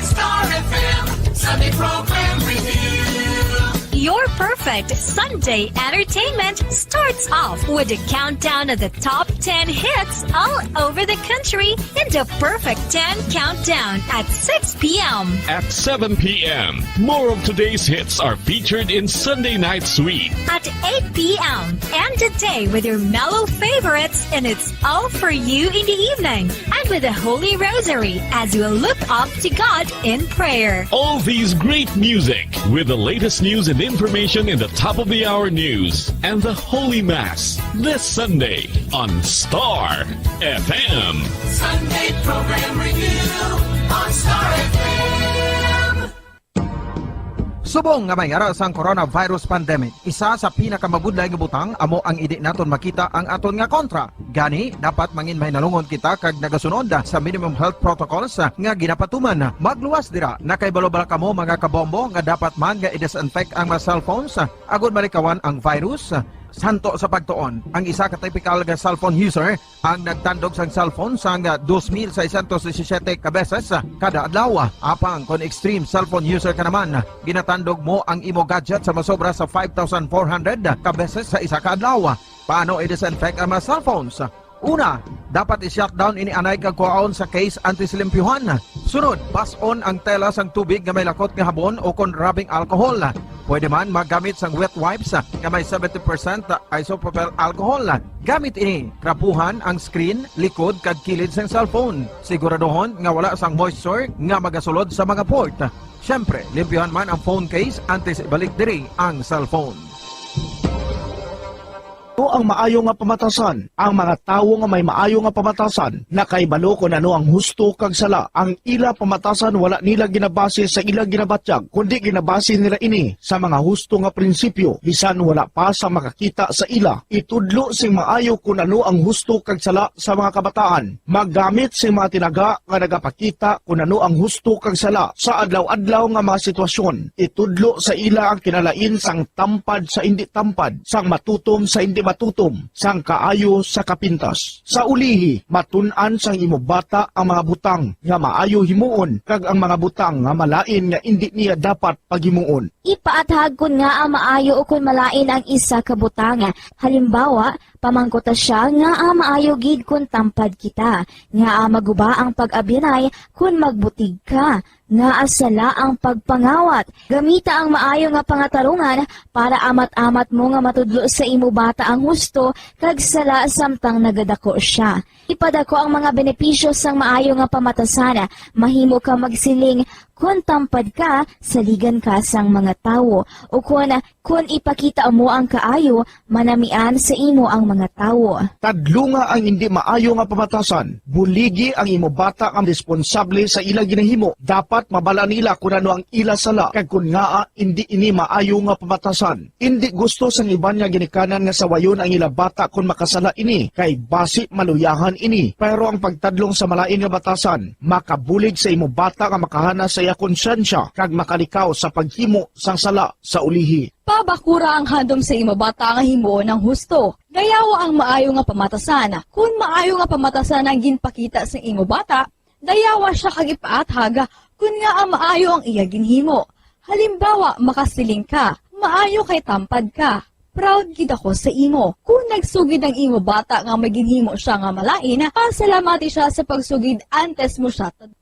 Star F M, Sunday Program Review. Your perfect Sunday entertainment starts off with a countdown of the top ten hits all over the country in the Perfect ten Countdown at six p.m. At seven p.m., more of today's hits are featured in Sunday Night Sweet. At eight p.m., end the day with your mellow favorites, and it's all for you in the evening. And with the Holy Rosary as you look up to God in prayer. All these great music with the latest news and information in the top of the hour news and the Holy Mass this Sunday on Star F M. Sunday program review on Star F M. Subong nga may ara sang coronavirus pandemic, isa sa pinakamabudlay nga butang amo ang indi naton makita ang aton nga kontra. Gani, dapat mangin mahinalungon kita kag nagasunod sa minimum health protocols nga ginapatuman. Magluwas dira, nakahibalo bala kamo, mga kabombo, nga dapat man nga i-disinfect ang mga cellphones agud malikawan ang virus? Santo sa pagtuon, ang isa ka typical nga cellphone user ang nagtandog sang cellphone sang dos mil seiscientos disisiete ka beses kada adlaw. Apang kon extreme cellphone user ka naman, ginatandog mo ang imo gadget sa masobra sa five thousand four hundred ka beses sa isa ka adlaw. Paano i-disinfect ang mga cellphones? Una, dapat i-shutdown ini anay kag kuhaon sa case antes limpyuhan. Sunod, bas-on ang tela sang tubig nga may lakot nga habon o kon rubbing alcohol. Pwede man magamit sang wet wipes nga may seventy percent isopropyl alcohol. Gamit ini, trapuhan ang screen, likod, kag kilid sang cellphone. Siguraduhon nga wala sang moisture nga magasulod sa mga port. Siyempre, limpyuhan man ang phone case antes ibalik diri ang cellphone. Ano ang maayo nga pamatasan? Ang mga tawo nga may maayo nga pamatasan nakahibalo kon ano ang husto kag sala. Ang ila pamatasan wala nila ginabase sa ila ginabatyag, kundi ginabase nila ini sa mga husto nga prinsipyo, bisan wala pa sa makakita sa ila. Itudlo sing maayo kon ano ang husto kag sala sa mga kabataan. Maggamit sing mga tinaga nga nagapakita kon ano ang husto kag sala sa adlaw-adlaw nga mga sitwasyon. Itudlo sa ila ang kinalain sang tampad sa indi tampad, sang matutom sa indi matutom, sang kaayo sa kapintas. Sa ulihi, matun-an sang imo bata ang mga butang nga maayo himuon kag ang mga butang nga malain nga indi niya dapat paghimuon. Ipaathag kon ngaa maayo ukon malain ang isa ka butang. Halimbawa, pamangkuta sia ngaa maayo gid kon tampad kita, ngaa maguba ang pag-abyanay kon magbutig ka, ngaa sala ang pagpangawat. Gamita ang maayo nga pangatarungan para amat-amat mo nga matudlo sa imo bata ang husto kag sala samtang nagadako sia. Ipadako ang mga benepisyo sang maayo nga pamatasan. Mahimo ka magsiling, "Kon tampad ka, saligan ka sang mga tawo," ukon, "Kon ipakita mo ang kaayo, manamian sa imo ang mga tawo." Tadlunga ang indi maayo nga pamatasan. Buligi ang imo bata nga responsable sa ila ginahimo. Dapat mabala nila kon ano ang ila sala kag kon ngaa indi ini maayo nga pamatasan. Indi gusto sang iban nga ginikanan nga sawayon ang ila bata kon makasala ini, kay basi maluyahan ini. Pero ang pagtadlong sa malain nga batasan makabulig sa imo bata nga makahana sa iya konsyensya kag makalikaw sa paghimo sang sala sa ulihi. Pabakura ang handom sa imo bata nga himuon ang husto. Dayawa ang maayo nga pamatasan. Kon maayo nga pamatasan ang ginpakita sa imo bata, dayawa sia kag ipaathag kon ngaa maayo ang iya ginhimo. Halimbawa, makasiling ka, "Maayo kay tampad ka. Proud gid ako sa imo." Kon nagsugid ang imo bata nga may ginhimo sia nga malain, pasalamati sia sa pagsugid antes mo sia tad-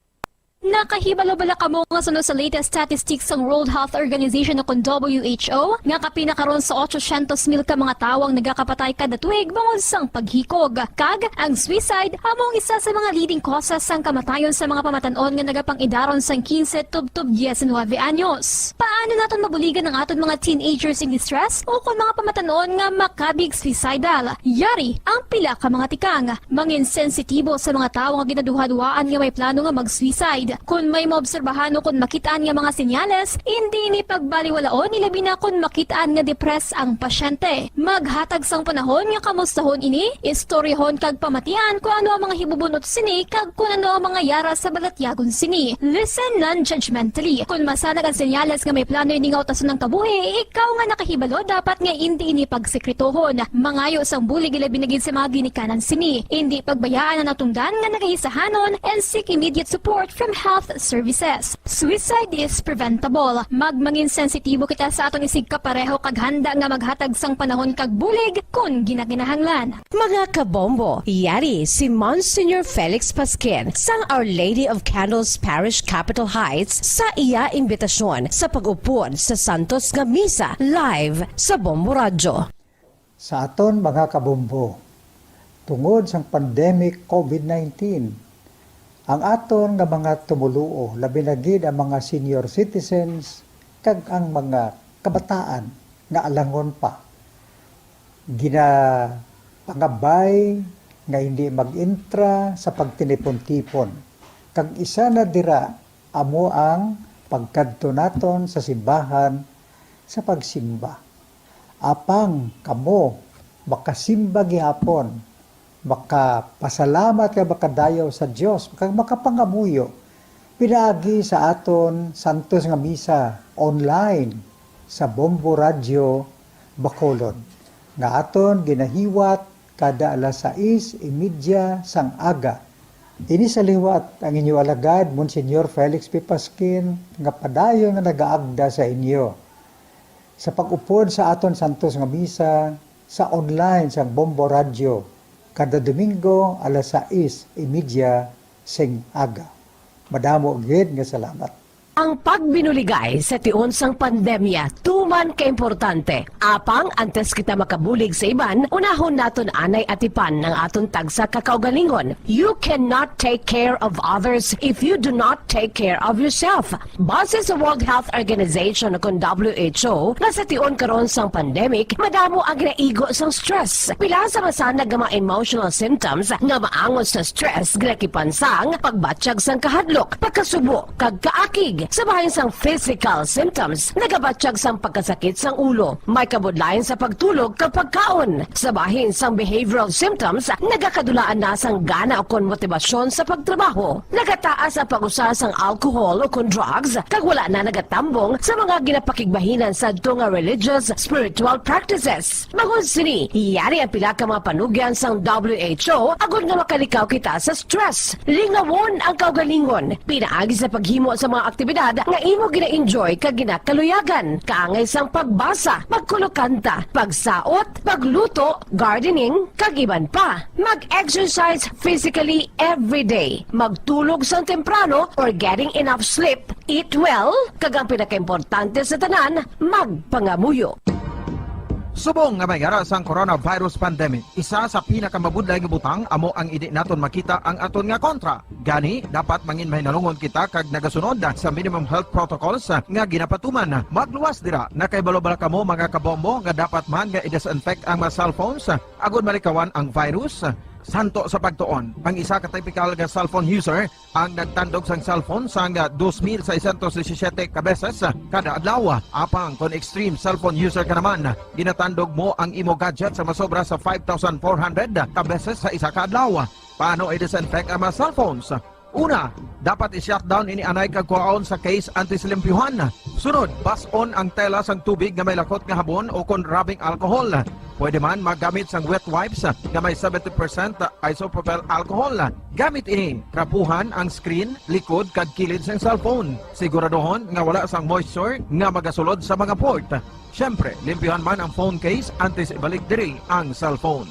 Nakahibalo bala kamo nga suno sa latest statistics sang World Health Organization o kon W H O nga kapin na karon sa otsosyentos mil ka mga tawo ang nagakapatay kada tuig bangod sang paghikog? Kag ang suicide amo ang isa sa mga leading causes sang kamatayon sa mga pamatan-on nga nagapang-idaron sang quince tubtob diecinuebe anyos. Paano naton mabuligan ang aton mga teenagers in distress o kon mga pamatan-on nga makabig suicidal? Yari ang pila ka mga tikang. Mangin sensitibo sa mga tawo nga ginaduhaduhaan nga may plano nga mag-suicide. Kon may maobserbahan o kon makit-an nga mga senyales, indi ini pagbaliwalaon, ilabi na kon makit-an nga depressed ang pasyente. Maghatag sang panahon nga kamustahon ini, istoryahon kag pamatian kon ano ang mga hibubun-ot sini kag kon ano ang mga yara sa balatyagon sini. Listen non-judgmentally. Kon masanag ang senyales nga may plano ini nga utason ang kabuhi, ikaw nga nakahibalo dapat nga indi ini pagsekretohon. Mangayo sang bulig ilabi na gid sa mga ginikanan sini. Indi pagbayaan ang natungdan nga nagahisahanon and seek immediate support from Health Services. Suicide is preventable. Magmangin sensitibo kita sa aton isigkapareho kag handa nga maghatag sang panahon kag bulig kon ginakinahanglan. Mga kabombo, yari si Monsignor Felix Pasquin sang Our Lady of Candles Parish, Capitol Heights, sa iya imbitasyon sa pag-upod sa santos nga misa live sa Bombo Radyo. Sa aton mga kabombo, tungod sang pandemic COVID nineteen, ang aton nga mga tumoluo, labi na gid ang mga senior citizens kag ang mga kabataan nga alangon pa, ginapangabay nga hindi mag-intra sa pagtinipon-tipon, kag isa na dira amo ang pagkadto naton sa simbahan sa pagsimba. Apang kamo makasimba gihapon, makapasalamat kag makadayaw sa Dios, kag makapangamuyo pinaagi sa aton santos nga misa online sa Bombo Radyo Bacolod, nga aton ginahiwat kada alas sais y media sang aga. Ini sa liwat ang inyo alagad, Monsignor Felix P. Pasquin, nga padayon nga nagaagda sa inyo sa pag-upod sa aton santos nga misa sa online sang Bombo Radyo kada Domingo alas sais y media sing aga. Madamo gid nga salamat. Ang pagbinuligay sa tion sang pandemya tuman ka importante. Apang antes kita makabulig sa iban, unahon naton anay atipan ang aton tagsa ka kaugalingon. You cannot take care of others if you do not take care of yourself. Base sa World Health Organization, kon W H O, nga sa tion karon sang pandemic, madamo ang ginaigo sang stress. Pila sa masanag nga mga emotional symptoms nga maangot sa stress ginakipan sang pagbatyag sang kahadlok, pagkasubo, kag kaakig. Sa bahin sang physical symptoms, nagabatyag sang pagkasakit sang ulo, may kabudlayan sa pagtulog kag pagkaon. Sa bahin sang behavioral symptoms, nagakadulaan na sang gana ukon motibasyon sa pagtrabaho. Nagataas ang pag-usa sang alcohol ukon drugs, kag wala na nagatambong sa mga ginapakigbahinan sadto nga religious, spiritual practices. Bangod sini, yari ang pila ka mga panugyan sang W H O agod nga makalikaw kita sa stress. Lingawon ang kaugalingon pinaagi sa paghimo sa mga aktibidad nga imo gina-enjoy kag ginakaluyagan, kaangay sang pagbasa, pagkulokanta, pagsaot, pagluto, gardening, kag iban pa. Mag-exercise physically every day. Magtulog sang temprano or getting enough sleep. Eat well, kag ang pinakaimportante sa tanan, magpangamuyo. Subong nga may ara sang coronavirus pandemic, isa sa pinakamabudlay nga butang amo ang indi naton makita ang aton nga kontra. Gani, dapat mangin mahinalungon kita kag nagasunod sa minimum health protocols nga ginapatuman. Magluwas dira, nakahibalo bala kamo, mga kabombo, nga dapat man nga i-disinfect ang mga cellphones agod malikawan ang virus? Santo sa pagtuon, ang isa ka typical nga cellphone user ang nagtandog sang cellphone sang dos mil seiscientos disisiete ka beses kada adlaw. Apang kon extreme cellphone user ka naman, ginatandog mo ang imo gadget sa masobra sa five thousand four hundred ka beses sa isa ka adlaw. Paano i-disinfect ang mga cellphones? Una, dapat i-shutdown ini anay kag kuhaon sa case antes limpyuhan. Sunod, bas-on ang tela sang tubig nga may lakot nga habon o kon rubbing alcohol. Pwede man maggamit sang wet wipes nga may seventy percent isopropyl alcohol. Gamit ini, trapuhan ang screen, likod, kag kilid sang cellphone. Siguraduhon nga wala sang moisture nga magasulod sa mga port. Siyempre, limpyuhan man ang phone case antes ibalik diri ang cellphone.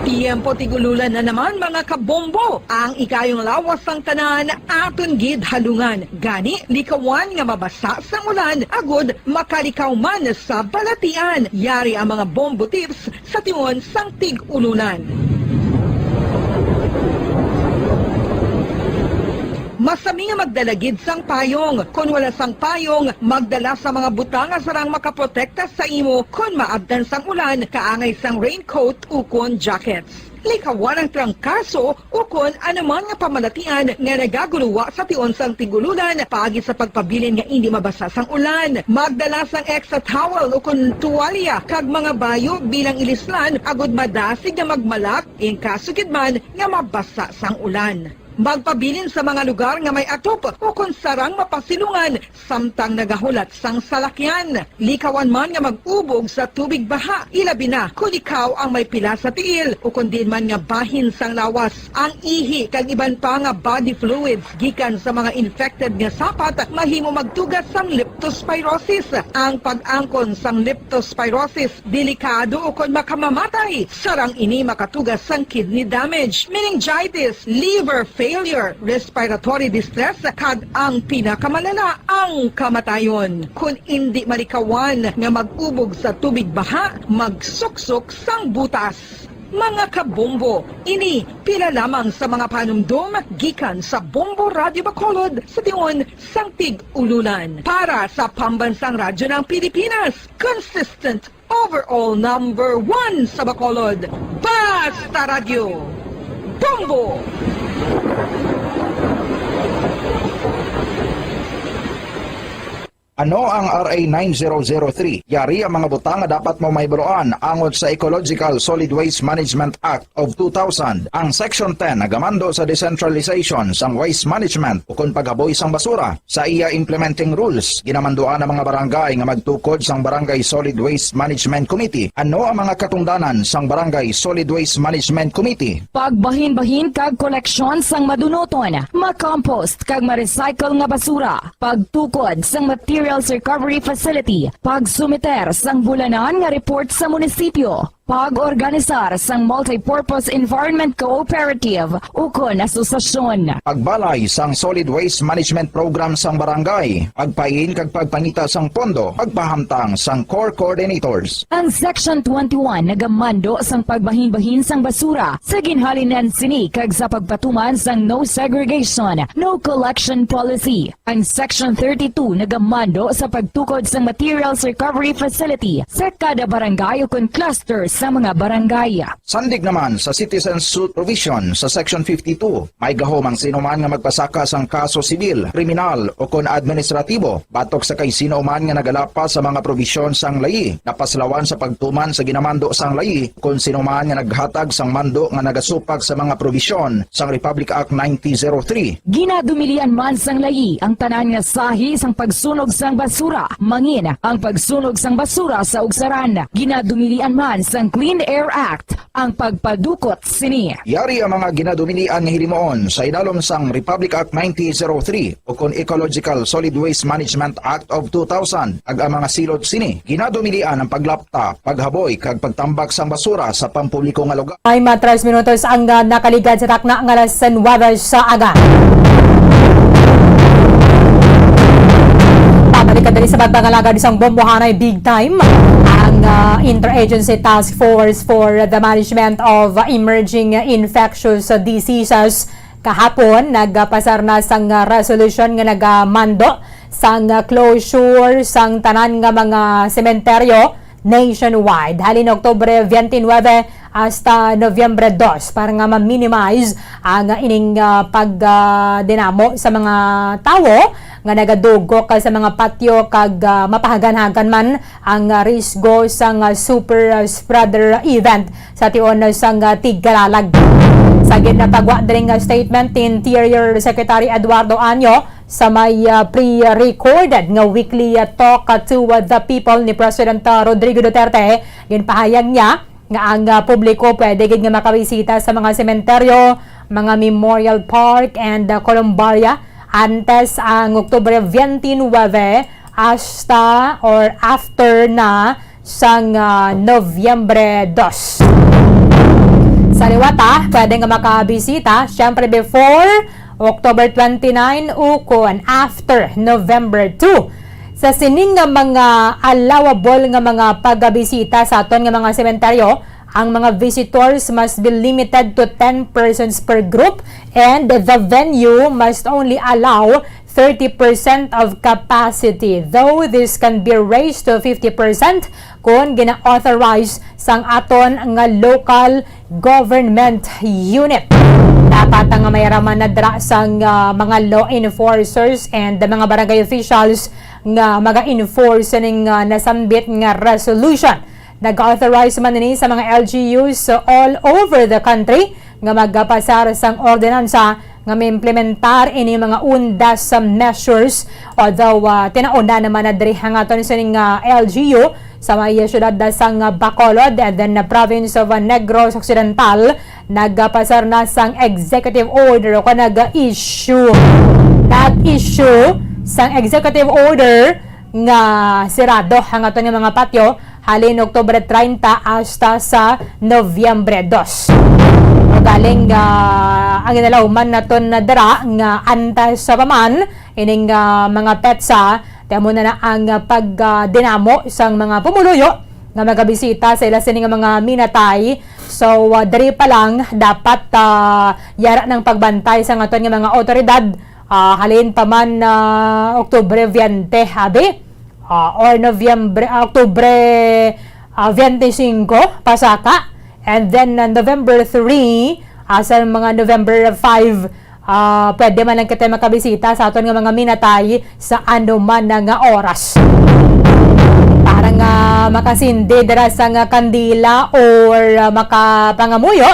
Tiyempo tig-ululan na naman, mga kabombo. Ang ikayong lawas sang tanan aton gid halungan. Gani, likawan nga mabasa sang ulan agud makalikaw man sa balatian. Yari ang mga bombo tips sa tion sang tig-ulunan. Masami nga magdala gid sang payong. Kon wala sang payong, magdala sa mga butang nga sarang makaprotekta sa imo kon maabtan sang ulan, kaangay sang raincoat ukon jackets. Likawan ang trangkaso ukon anuman nga pamalatian nga nagaguluwa sa tion sang tig-ululan paagi sa pagpabilin nga indi mabasa sang ulan. Magdala sang extra towel ukon tuwalya kag mga bayo bilang ilislan agud madasig nga magmalak in kaso gid man nga mabasa sang ulan. Magpabilin sa mga lugar nga may atop ukon sarang mapasilungan samtang nagahulat sang salakyan. Likawan man nga mag-ubog sa tubig baha, ilabi na kon ikaw ang may pila sa tiil ukon diin man nga bahin sang lawas. Ang ihi kag iban pa nga body fluids gikan sa mga infected nga sapat mahimo magtuga sang leptospirosis. Ang pag-angkon sang leptospirosis delikado ukon makamamatay. Sarang ini makatuga sang kidney damage, meningitis, liver failure, respiratory distress, kag ang pinakamalala, ang kamatayon. Kon indi malikawan nga mag-ubog sa tubig baha, magsuksok sang butas. Mga kabombo, ini pila lamang sa mga panumdom gikan sa Bombo Radyo Bacolod sa tion sang Tig-Ululan. Para sa Pambansang Radyo ng Pilipinas, consistent overall number one sa Bacolod. Basta Radyo, Bombo! Ano ang R A nine zero zero three? Yari ang mga butang nga dapat mo mahibaluan angot sa Ecological Solid Waste Management Act of two thousand. Ang Section ten nagamando sa decentralization sang waste management ukon paghaboy sang basura. Sa iya implementing rules, ginamanduan ang mga barangay nga magtukod sang Barangay Solid Waste Management Committee. Ano ang mga katungdanan sang Barangay Solid Waste Management Committee? Pagbahinbahin kag koleksyon sang madunuton, makompost kag ma-recycle nga basura, pagtukod sang materials recovery facility, pagsumiter sang bulanan nga report sa munisipyo, pag-organisar sang multipurpose environment cooperative ukon asosasyon. Pagbalay sang solid waste management program sang barangay, pagpain kag pagpangita sang pondo, pagpahamtang sang core coordinators. Ang Section twenty-one nagamando sang pagbahinbahin sang basura sa ginhalinan sini kag sa pagpatuman sang no segregation, no collection policy. Ang Section thirty-two nagamando sa pagtukod sang materials recovery facility sa kada barangay ukon cluster sa mga barangay. Sandig naman sa citizen suit provision sa Section fifty-two, may gahom ang sino man nga magpasaka sang kaso sibil, kriminal, ukon administratibo batok sa kay sino man nga nagalapas sa mga probisyon sang layi, napaslawan sa pagtuman sa ginamando sang layi, kon sino man nga naghatag sang mando nga nagasupak sa mga probisyon sang Republic Act nineteen oh three. Ginadumilian man sang layi ang tanan nga sahi sang pagsunog sang basura, mangin ang pagsunog sang basura sa ugsaran. Ginadumilian man sang Clean Air Act ang pagpadukot sini. Yari ang mga ginadumilian nga hilimuon sa idalom sang Republic Act nineteen oh three ukon Ecological Solid Waste Management Act of two thousand, kag ang mga silot sini. Ginadumilian ang paglapta, paghaboy, kag pagtambak sang basura sa pampubliko nga lugar. May mga tres minutos ang, ah, nakaligad sa takna nga alas nuwebe sa aga. Pabalik ka diri sa pagpangalagad sang bombohanay big time. Ang, ah, Interagency Task Force for the Management of Emerging Infectious Diseases kahapon nagpasar na sang, ah, resolution nga nagamando sang, ah, closure sang tanan nga mga sementeryo nationwide halin Oktubre twenty-nine hasta Nobyembre dos para nga ma-minimize ang ining, ah, pag, ah, dinamo sa mga tawo nga nagadugok sa mga patyo kag, ah, mapahaganhagan man ang, ah, risgo sang, ah, super, ah, spreader event sa tion sang, ah, tigkalalag. Sa ginpagwa diri nga statement ni Interior Secretary Eduardo Año, sa may, ah, pre-recorded nga weekly, ah, talk, ah, to, ah, the people ni President, ah, Rodrigo Duterte, ginpahayag niya nga ang, ah, publiko pwede gid nga makabisita sa mga sementeryo, mga memorial park, and, ah, columbaria antes ang Oktubre twenty-nine hasta or after na sang, ah, Nobyembre dos. Sa liwat, ah, pwede nga makabisita, syempre, before October twenty-nine ukon after November two. Sa sining nga mga allowable nga mga pagabisita sa aton nga mga sementeryo, ang mga visitors must be limited to ten persons per group, and the venue must only allow thirty percent of capacity, though this can be raised to fifty percent kon gina-authorize sang aton nga local government unit. Dapat nga may raman na dira sang, ah, mga law enforcers and mga barangay officials nga maga-enforce ning, ah, nasambit nga resolution. Nag-authorize man ini sa mga L G Us all over the country nga magpasar sang ordinansa nga maimplementar ini mga undas sa measures, although, ah, tinauna naman na diri ang aton sining, ah, L G U sa may siyudad na sang, ah, Bacolod, and then na province of, ah, Negros Occidental, nagapasar na sang executive order o kung nag-issue, nag-issue sang executive order nga sirado ang aton nga mga patyo halin Oktubre treinta hasta sa Nobyembre dos. Ugaling, ah, ang ginalauman naton na dira nga antas pa man ining, ah, mga petsa, ti amo na na ang, ah, pag, ah, dinamo sang mga pumuluyo nga magabisita sa ila sini nga mga minatay. So, ah, diri pa lang dapat, ah, yara ng pagbantay sang aton nga mga awtoridad, ah, halin pa man, ah, Oktubre veinte, abi? Ah, or Nobyembre, ah, Oktubre, ah, veinticinco, pasaka. And then, ah, November three, ah, sa mga November five, ah, pwede man lang kita makabisita sa aton nga mga minatay sa ano man na nga oras. Para nga makasindi dira sa nga kandila or, ah, makapangamuyo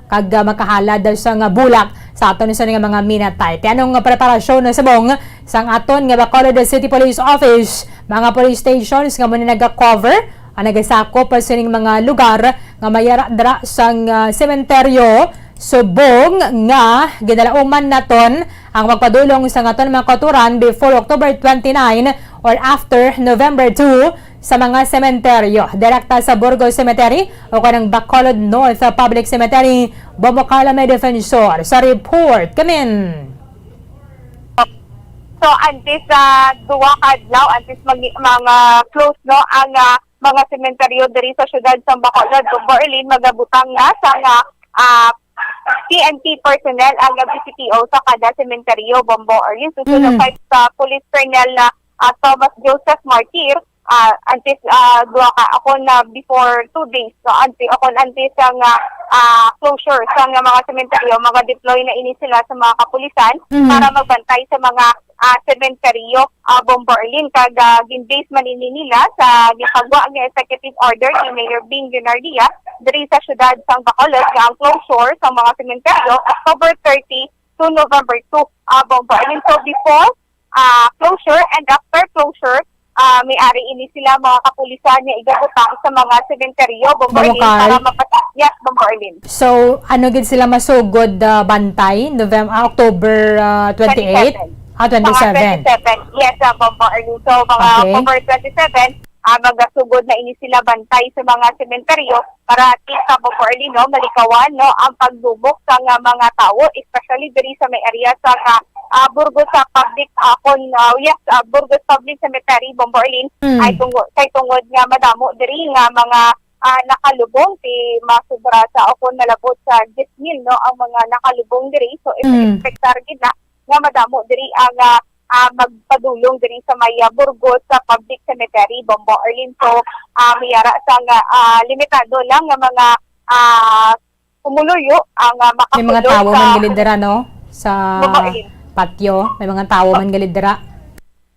kag, ah, makahalad sa nga bulak sa aton sa nga mga minatay. Ti anong preparasyon na subong sang aton nga Bacolod City Police Office, mga police stations nga muna naga-cover ang nagasakop sining mga lugar nga mayara dira sang, ah, sementeryo, subong nga ginalauman naton ang magpadulong sa aton mga kauturan before October twenty-nine or after November two sa mga sementeryo. Direkta sa Burgos Cemetery o kanang Bacolod North Public Cemetery, Bombo Carla may defensor sa report. Kamin. So, antes sa duwa ka adlaw, antes mag-, mga close, no, ang, ah, mga sementeryo diri sa siyudad sa Bacolod, Bombo Erlin, magabutang na sa nga, ah, P N P personnel ang B C P O sa kada sementeryo, Bombo Erlin. Susunod Mm. sa, sa Police Colonel na, ah, Thomas Joseph Martir, ah, antes, ah, duha ka, ako na before two days, no, antes, ako na antes ang, ah, ah, closure sa nga mga sementeryo, mga deploy na ini sila sa mga kapulisan Mm. para magbantay sa mga, ah, sementeryo, ah, Bombo Erlin. Kag, ah, gin-base man ini nila sa gipagwa nga executive order ni Mayor Bing Leonardia diri sa siyudad sang Bacolod nga ang closure sa mga sementeryo October thirty to November two, ah, Bombo Erlin. So before, ah, closure and after closure, ah, may ari ini sila mga kapulisan nga igabutang sa mga sementeryo, Bombo Erlin, Bumukal. Para mapat-, yes, Bombo Erlin. So, ano gid sila masugod, ah, bantay? Novem-, ah, October, ah, twenty-eight? Twenty-seven. Ah, Mga twenty-seven. Twenty-seven. Yes, ah, Bombo Erlin. So, mga Okay. October twenty-seven, ah, magasugod na ini sila bantay sa mga sementeryo para at least, ah, Bombo Erlin, no, malikawan, no, ang pagdumok sa nga mga tawo, especially diri sa may area sa nga, ah, Burgos sa public, ah, kon, ah, yes, ah, Burgos Public Cemetery, Bombo Erlin, Mm. ay tungo-, kay tungod nga madamo diri nga mga, ah, nakalubong, ti masubra sa o kon malabot sa diyes mil, no, ang mga nakalubong diri. So, Mm. expectar gid na nga madamo diri ang, ah, ah, magpadulong diri sa may, ah, Burgos sa public cemetery, Bombo Erlin. So, ah, may ara sa nga, ah, limitado lang nga mga, ah, pumuluyo ang, ah, May mga makasulod tawo sa man gali dira, no? Sa Bombo Erlin. Patio, may mga tawo man gali dira.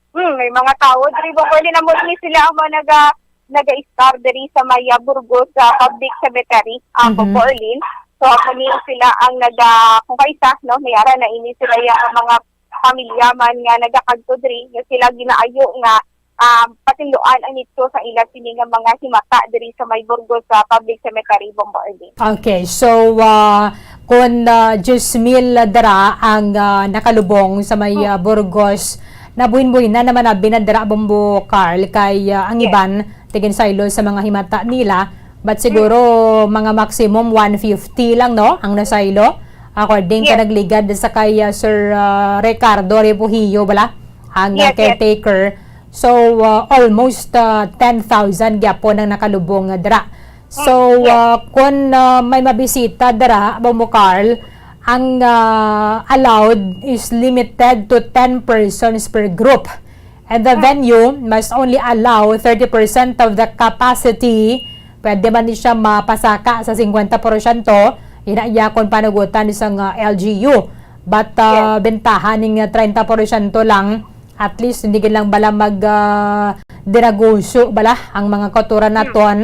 Hmm, may mga tawo diri, Bombo Erlin. Amo ni sila ang mga naga-, naga-istar diri sa may, ah, Burgos sa public cemetery, ah, Mhm. Bombo Erlin. So, amo ni sila ang naga-, kung kaisa, no, may ara na ini sila ya ang mga pamilya man nga nagakadto diri, nga sila ginaayo nga, ah, patinluan ang nitso sa ila sini nga mga himata diri sa may Burgos sa public cemetery, Bombo Erlin. Okay, so, ah, kung, ah, diyes mil dira ang, ah, nakalubong sa may, Hmm. ah, Burgos, nabuhin-buhin na naman abi na dira, Bombo Carl, kay, ah, ang Yes. iban, ti ginsaylo sa mga himata nila, but Hmm. siguro mga maximum one fifty lang, no, ang nasaylo. According ka Yes. nagligad sa kay, ah, Sir, ah, Ricardo Refugio, bala, ang, ah, Yes, yes. caretaker. So, ah, almost, ah, ten thousand gyapon ang nakalubong nga dira. So, Mm, yes. ah, kung, ah, may mabisita dira, Bombo Carl, ang, ah, allowed is limited to ten persons per group. And the Mm. venue must only allow thirty percent of the capacity. Pwede man ni siya mapasaka sa singkwenta porsyento, ina iya kung panugutan sa nga L G U. But, ah, Yes. bentahan ning treinta porsyento lang, at least hindi gid lang bala mag, ah, dinaguso bala ang mga kauturan Mm. naton,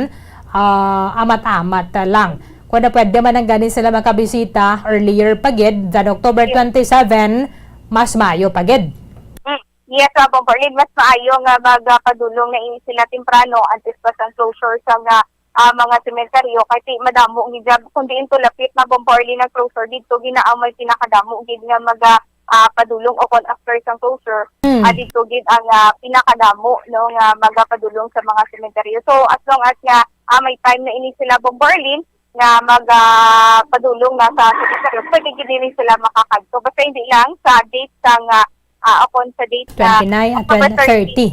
ah, amat-amat lang. Kung na pwede man ang gani sila makabisita earlier pa gid than October Yes. twenty-seven, mas maayo pa gid. Mm. Yes, ah, Bombo Arlene, mas maayo nga magapadulong na ini sila temprano antes pa sang closure sa nga, ah, mga sementeryo, kay ti madamo gid jab, kung diin to lapit na, Bombo Arlene, ang closure didto, ginaamay pinakadamo gid nga maga, ah, padulong o kon after sang closure, Hmm. ah, didto gid ang, ah, pinakadamo, no, nga magapadulong sa mga sementeryo. So, as long as nga, ah, may time na ini sila, Bombo Arlene, nga mag, ah, padulong na sa sementeryo, pwede gid diri sila makakadto. Basta hindi lang sa date sa nga, ah, o kon sa date sa Twenty-nine at October thirty. thirty.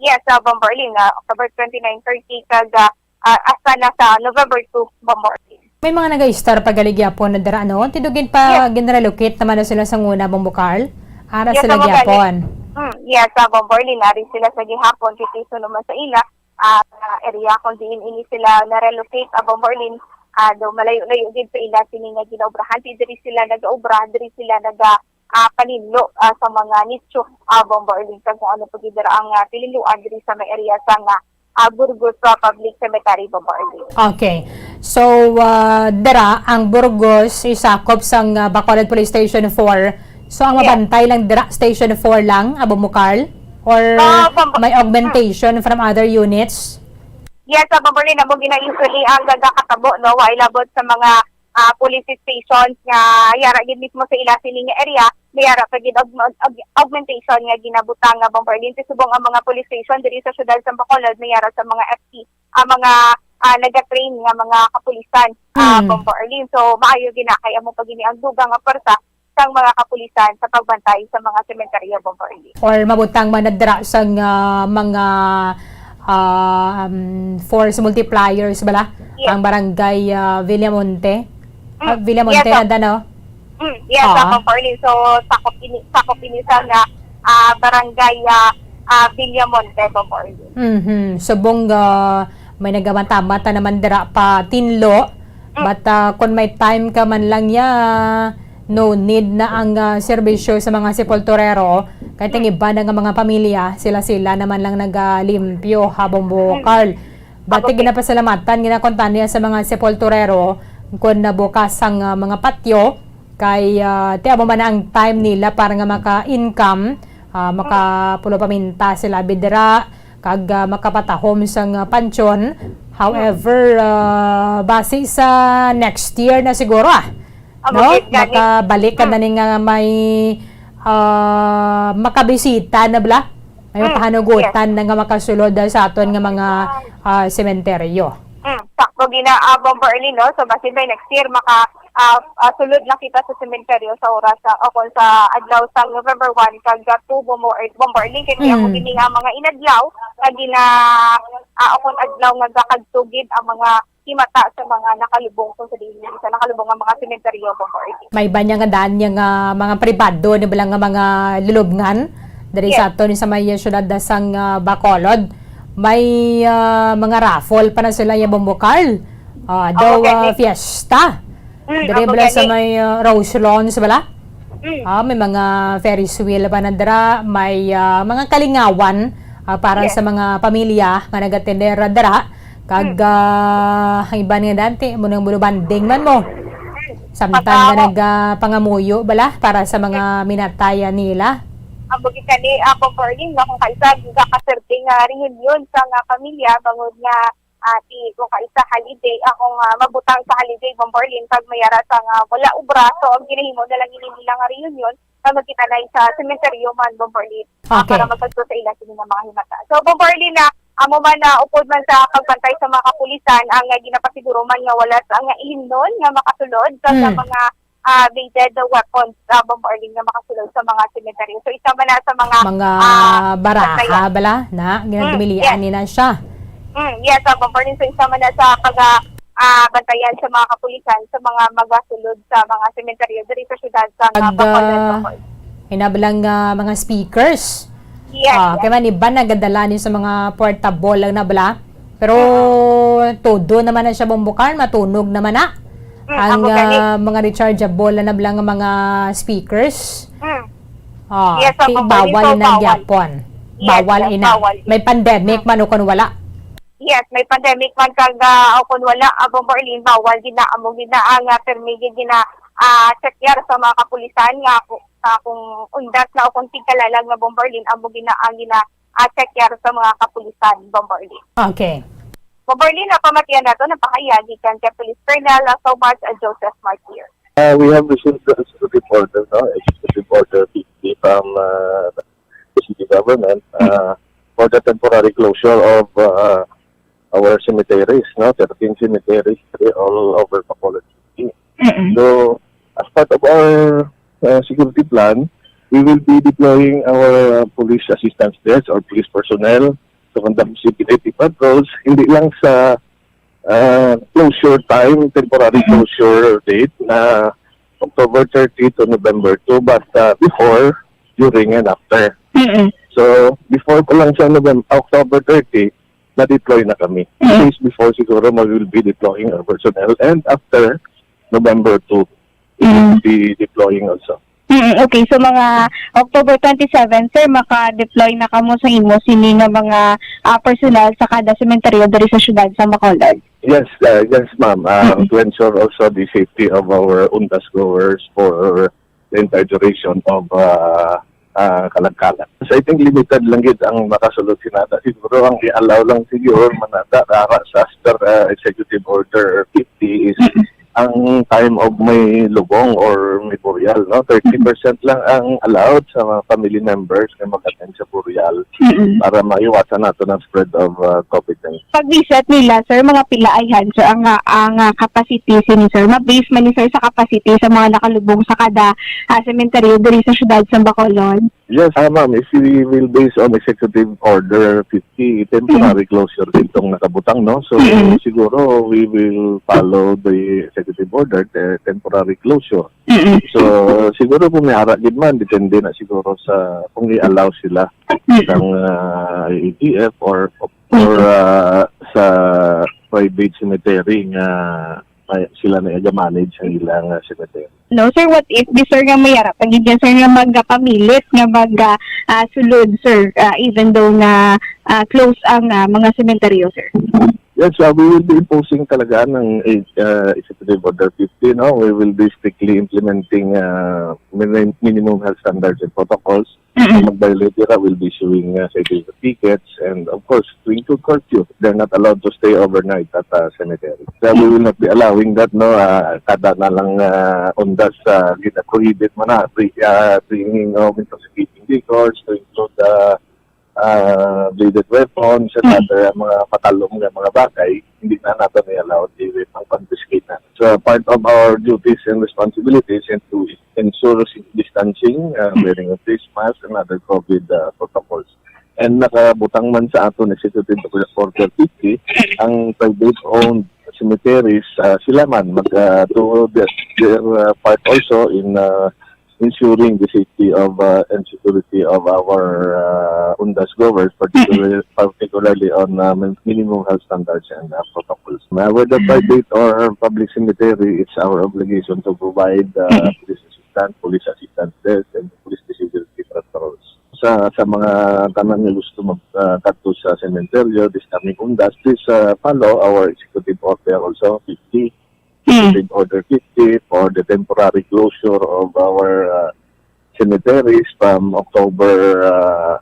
Yes, sa Bombo Arlene, ah, October twenty-nine, thirty, kag, ah, ah, hasta na sa November two, Bombo Arlene. May mga naga-istar pa gali gyapon na dira, no? Tindog gid pa Yes. ginrelocate naman na sila sa una, Bombo Carl. Ara Yes, sila sa mga gyapon. gali-, mm, yes, sa Bombo Arlene, ari sila sa gihapon, kay kaysa naman sa ila, ah, area kung diin ini sila na-relocate, ah, Bombo Arlene, ah, daw malayo-layo gid sa ila sini nga ginaobrahan. Di diri sila nagaobra, diri sila naga, ah, paninlo, ah, sa mga nicho, ah, Bombo Arlene, kag kung ano pa gid dira ang, ah, tilinluan diri sa may area sa nga, ah, Burgos, ah, Public Cemetery, Bombo Arlene. Okay. So, ah, dira ang Burgos isakop sang, ah, Bacolod Police Station four. So, ang Yes. mabantay lang dira, Station four lang, Bombo Carl? Or Ah, Bombo-, may augmentation from other units? Yes, ah, Bombo Arlene, amo gina usually ang gagakatabo, no? Wa ilabot sa mga, ah, police stations nga yara gid mismo sa ila sini nga area, may yara pa gid aug-, aug-, augmentation nga ginabutang nga, Bombo Arlene. Subong ang mga police station diri sa siyudad sa Bacolod, may yara sa mga F T, ang mga, ah, nagatrain nga mga kapulisan, ah, Mm. Bombo Arlene. So, maayo gid na kay amo pa gini ang dugang nga pwersa sang mga kapulisan sa pagbantay sa mga sementeryo, Bombo Arlene. Or mabutang man na dira sang, ah, mga, ah, um, force multipliers bala Yes. ang barangay, ah, Villamonte? Ah, Mm. Villamonte Yes, na sir. da, no? Mm. Yes, Oo. sir, Bombo Arlene. So, sakop ini, sakop ini sa nga, ah, barangay, ah, ah, Villamonte, Bombo Arlene. Mhm. Subong, ah, may nagamatamata naman dira pa Tinlo. Mm. But, ah, kung may time ka man lang ya, no need na ang, ah, serbisyo sa mga sepulturero. Kay Mm. ang iba na nga mga pamilya, sila-sila naman lang nagalimpyo, ha, Bombo Mm. Carl. But Okay. ginapasalamatan, ginakuntanya sa mga sepulturero kung nabukas ang, ah, mga patyo, kay, ah, ti amo man na ang time nila para nga maka-income, ah, Mm. makapulo paminta sila bidra, kag, ah, makapatahom sang, ah, pansyon. However, ah, basi sa next year na siguro, ah, Amo no? gid gani. Makabalik ka na Mm. ni nga may, ah, makabisita na bala. May Mm. mapahanugutan Yes. na nga makasulod, ah, sa aton nga mga, ah, sementeryo. Mm. Sakto gina, ah, Bombo Arlene, no? So, basin by next year, maka, ah, ah, sulod na kita sa sementeryo sa oras, ah, o kung sa adlaw sa November one, kag, ah, two, Bombo Ar-, Bombo Arlene, kay ako Mm. gini nga mga inadlaw, nga gina, ah, o kung adlaw nga gakadto gid ang mga himata sa mga nakalubong, kung sa diin sa nakalubong ang mga sementeryo, Bombo Arlene. May iba niya nga daan niya nga mga pribado, ni bala nga mga lulubngan, diri Yes. sa aton sa may siyudad da sang, ah, Bacolod. May, ah, mga raffle pa na sila, ya, Bombo Carl. Ah, Amo daw, gani. ah, fiesta. Mm, Diri amo bala sa gani. may, ah, Rose Lawns bala? Mm. Ah, may mga Ferris wheel pa na dira, may, ah, mga kalingawan, ah, para Yes. sa mga pamilya nga nagatender dira. Kag, Mm. ah, ang iban nga dati, mo nang bulubanding man mo. Mm. Samtang Patawa. nga nag, ah, pangamuyo bala para sa mga minatayan nila. Ang bugit kani, ah, Bombo Arlene, nga kung kaisa, gagaserve nga reunion sa nga pamilya, bangod nga, ah, ti, kung kaisa holiday, ah, kung, ah, mabutang sa holiday, Bombo Arlene, pag mayara sa nga wala obra, so ang ginahimo na lang ini nila nga reunion, nga magkita na sa sementeryo man, Bombo Arlene, ah, Okay. para magkadto sa ila sini nga mga himata. So, Bombo Arlene, na amo man na upod man sa pagbantay sa mga kapulisan, ang, ah, ginapasiguro man nga wala sa nga ihimnon nga makasulod sa, sa Mm. mga, ah, bladed weapons, ah, Bombo Arlene, nga makasulod sa mga sementeryo. So, isa man na sa mga, Mga ah, baraha bantayan. bala na, Mm, ginadumilian yes. ni na siya. Mm, yes, ah, Bombo Arlene. So, isa man na sa pag, ah, ah, bantayan sa mga kapulisan sa mga magasulod sa mga sementeryo diri sa siyudad sa Pag, Bacolod, ah, Bacolod. Hinablang, ah, mga speakers. Yes, Ah, yes. kay man iban nagadala ni sa mga portable lang na bala. Pero Mm. todo naman na siya, Bombo Carl, matunog naman na. Mm, Ang, amo gani. ah, mga rechargeable na bala nga mga speakers. Mm. Ah, Yes, ti-, Bombo Carl, bawal so na bawal. gyapon. Yes, Bawal yes, ina. bawal. May pandemic Mm. man o kon wala. Yes, may pandemic man kag, ah, o kung wala, ah, Bomba Arlene, bawal gid na, amo gid na ang, ah, pirmi gid gina, ah, check yar sa mga kapulisan nga ku-, ah, kung undas na o kung tigkalalag nga Bomba Arlene, amo gid na ang gina, ah, check yar sa mga kapulisan, Bomba Arlene. Okay. Bomba Arlene, napamatian nato, napahayag gikan kay Police Colonel, ah, Thomas, ah, Joseph Martir. Uh, we have received the executive order, no? Executive order fifty from, uh, the city government, uh, for the temporary closure of, uh, our cemeteries, no? Thirteen cemeteries all over Bacolod City. Mm-mm. So, as part of our, uh, security plan, we will be deploying our, uh, police assistance desk or police personnel to conduct security patrols, hindi lang sa, uh, closure time, temporary Mm-hmm. closure date na October thirty to November two, but, uh, before, during, and after. Mm-mm. So, before pa lang sa November, October thirty, na-deploy na kami. Mm-mm. Two days before siguro, we will be deploying our personnel. And after November two, we will Mm. be deploying also. Mm, okay. So, mga October twenty-seven, sir, maka-deploy na kamo sa imo sini nga mga, ah, personnel sa kada sementeryo diri sa siyudad sa Bacolod? Yes, uh, yes, ma'am. Uh, Mm. to ensure also the safety of our undas goers for the entire duration of, uh, uh, Kalagkalag. So, I think limited lang gid ang makasulod sinada. Siguro ang i-allow lang siguro manada, uh, sa after, uh, Executive Order fifty is Mm. ang time of may lubong or may burial, no? Thirty percent lang ang allowed sa mga family members nga mag-attend sa burial Mm-mm. para maiwasan nato ang spread of, uh, COVID nineteen. Pag-visit nila, sir, mga pila ayhan, sir, ang, ah, ang, ah, capacity sini, sir? Ma-base man ni, sir, sa capacity sa mga nakalubong sa kada, ah, sementeryo diri sa siyudad sa Bacolod? Yes, ah, ma'am, if we will base on Executive Order fifty, temporary Mm. closure din tong nakabutang, no? So, Mm. siguro we will follow the Executive Order, the temporary closure. Mm-mm. So, siguro kung may ara gid man, depende na siguro sa kung i-allow sila Mm. sang, ah, A D F or, or, Mm. ah, sa private cemetery nga may, sila na i-manage ang ilang, ah, cemetery. No, sir, what if di, sir, nga may ara pa gid yan, sir, nga magpamilit nga mag, ah, ah, sulod, sir, ah, even though na, ah, close ang, ah, mga sementeryo, sir? Yes, uh, we will be imposing talaga ng, uh, Executive Order fifty, no? We will be strictly implementing, uh, mini-, minimum health standards and protocols. Mm-mm. Mag-violate nila, we'll be issuing, uh, citation tickets and, of course, to include curfew. They're not allowed to stay overnight at, uh, cemetery. So, we will not be allowing that, no? Uh, kada na lang, uh, undas, uh, gina-prohibit mo na, bri-, uh, bringing of intoxicating liquors, to include, uh, ah, bladed weapons, Mm. et cetera, mga matalom nga mga bagay, hindi na nato ni-allow, di, pang-confiscate na. So, part of our duties and responsibilities and to ensure s-, distancing, ah, Mm. wearing of face mask, and other COVID, ah, protocols. And nakabutang man sa aton Executive Order fifty, ang private-owned cemeteries, ah, sila man mag, ah, do their, their, ah, part also in, ah, ensuring the safety of, uh, and security of our, uh, undas goers, particularly, particularly on, uh, min-, minimum health standards and, uh, protocols. Uh, whether Mm. private or public cemetery, it's our obligation to provide, uh, Mm. police assistance, police assistance desk, and police security patrols. Sa, sa mga tanan nga gusto mag, uh, kadto sa sementeryo this coming undas, please, uh, follow our executive order also, fifty. Mm. Executive Order fifty for the temporary closure of our, uh, cemeteries from October, uh,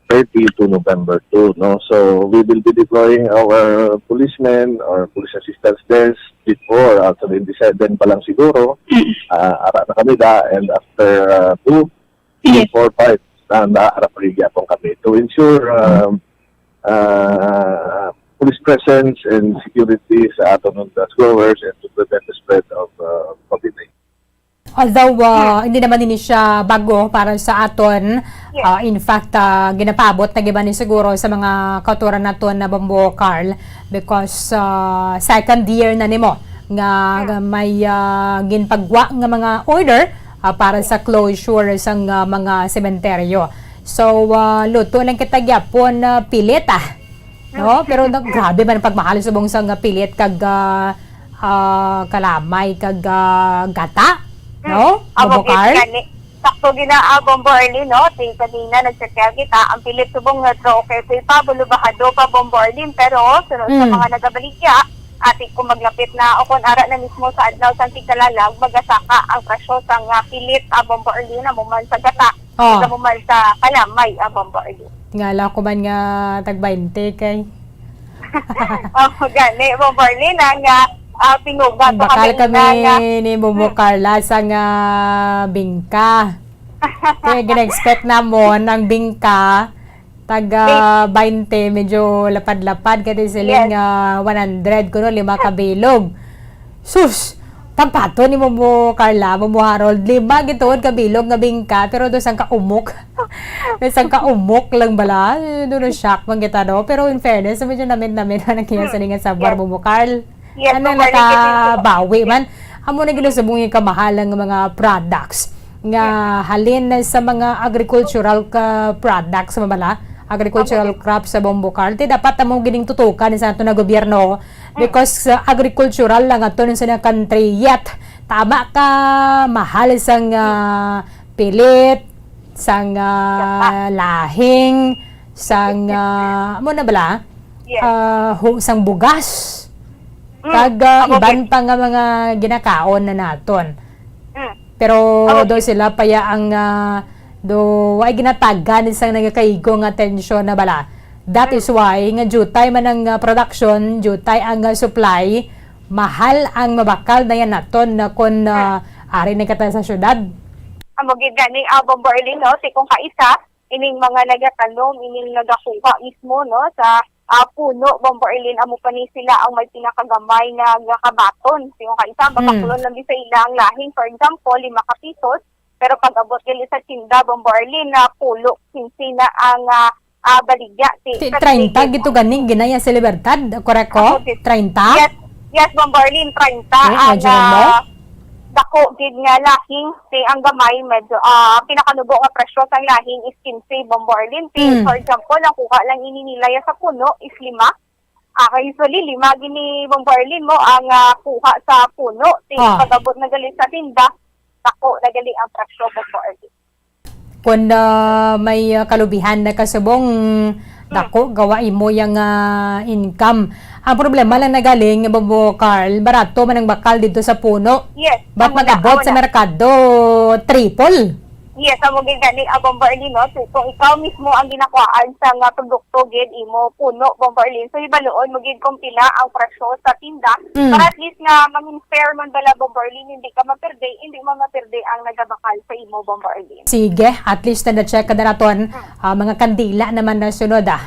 thirty to November two, no? So, we will be deploying our policemen or police assistance desk before, actually, in the seven pa lang siguro, Mm. uh, ara na kami da, and after, uh, two, Yes. four, five, na, na, ara pa rin gyapon kami to ensure, um, uh, police presence and security sa aton undas goers and to prevent the spread of, uh, COVID nineteen. Although, uh, Hmm. hindi naman ini siya bago para sa aton, Yes. uh, in fact, uh, ginapaabot na giba ni siguro sa mga kautoran naton na Bombo, Carl, because, uh, second year na nimo nga, Hmm. nga may, uh, ginpagwa nga mga order, uh, para sa closure sang, uh, mga sementeryo. So, uh, luto lang kita gyapon, uh, pilit, ah. No? Pero na, grabe man ang pagmahal subong sang pilit kag, ah, ah, kalamay kag, ah, gata, no? Mm. Amo Bobo gid Carl? Gani. Sakto gid na, ah, Bombo Arlene, no? Ti kanina nagchat kita, ang pilit subong nga through Quezon pa, Bulubahado pa, Bombo Arlene, pero sunod sa Mm. mga nagabaligya, ati kung maglapit na o kung ara na mismo sa adlaw sang tigkalalag, magasaka ang presyo sang, ah, pilit, ah, Bombo Arlene, amo man sa gata, Oh. amo man sa kalamay, ah, Bombo Arlene. Nga la ko man nga tag baynte kay. Oh, gani, Bombo Arlene, ah, nga, ah, pinuga ko Bakal kanina kami nga ni Bombo Hmm. Carla sa nga bingka. Kaya gina-expect namon ang bingka, taga Wait. baynte, medyo lapad-lapad, kaya siling, Yes. ah, one hundred, kuno, lima ka bilog. Sus! Pagpato ni Bombo Carla, Bombo Harold, lima gituod ka bilog nga bingka, pero do sang kaumok. May sang kaumok lang bala. Do na shock man kita, no? Pero in fairness, medyo namit-namit man ang kiyang Hmm. siling nga sabor, Yes. Bombo Carl. Yes, Ano, Bombo Arlene, kasi nakabawi man. Amo na ginasubong yung kamahal nga mga products nga Yes. halin na sa mga agricultural ka products, mabala? Agricultural Amo. crops sa Bombo Carl. Ti dapat amo gining tutukan sa ato na gobyerno Mm. because, uh, agricultural lang ato sa country yet. Tama ka, mahal sang, uh, pilit, sang, uh, Gata. lahing, sang, uh, amo na bala? Yes. Uh, hu-, sang bugas. Mm. Kag, uh, Amo iban gid. pa nga mga ginakaon na naton. Mm. Pero Amo do gid. sila pa ya ang, ah, do ay ginatagan sang nagakaigo nga tensyon na bala. That Mm. is why nga jutay man ang, ah, production, jutay ang, ah, supply, mahal ang mabakal na yan naton na kon, ah, Mm. ari na kita sa syudad. Amo gid gani, ah, Bombo Arlene, no? Ti kung kaisa, ining mga nagatanom, ining nagakuha mismo, no, sa, ah, puno, Bombo Arlene, amo pa ni sila ang may pinakagamay nga, nga kabaton. Ti kung kaisa, Hmm. makakulon lang di sa ila ang lahing, for example, lima ka pisos, pero pag abot gali sa tinda, Bombo Arlene, na pulo, kinse na ang, ah, ah, baligya. Ti, Ti, sa treinta tigil. gito gani, ginaya sa Libertad, korek ko? Ako, sis. Treinta? Yes, yes, Bombo Arlene, treinta Eh, ang, medyo lang mo? ah, dako gid nga lahing, ti ang gamay, medyo, ah, ang pinakanubo nga presyo sang lahing is kinse, Bombo Arlene. Ti, Mm. for example, ang kuha lang ini nila ya sa puno is lima. Ah, kay usually, lima gini, Bombo Arlene, mo ang, ah, kuha sa puno. Ti, Ah. pag-abot na gali sa tinda, dako na gali ang presyo, Bombo Arlene. Kung, ah, may, ah, kalubihan na kasubong, Hmm. dako, gawa imo yang, ah, income. Ang problema lang na galing, Bombo Carl, barato man ang bakal dito sa puno. Yes, Ba't amo na, mag-abot amo sa na. merkado, triple? Yes, amo gid gani, ah, Bombo Arlene, no? So, kung ikaw mismo ang ginakuhaan sa nga produkto gid, imo puno, Bombo Arlene, so hibaluon mo gid kung pila ang presyo sa tinda. Mm. Para at least nga mangin fair man bala, Bombo Arlene, hindi ka maperde, hindi man maperde ang nagabakal sa imo, Bombo Arlene. Sige, at least na na-check ka na naton, Mm. ah, mga kandila naman na sunod, ah.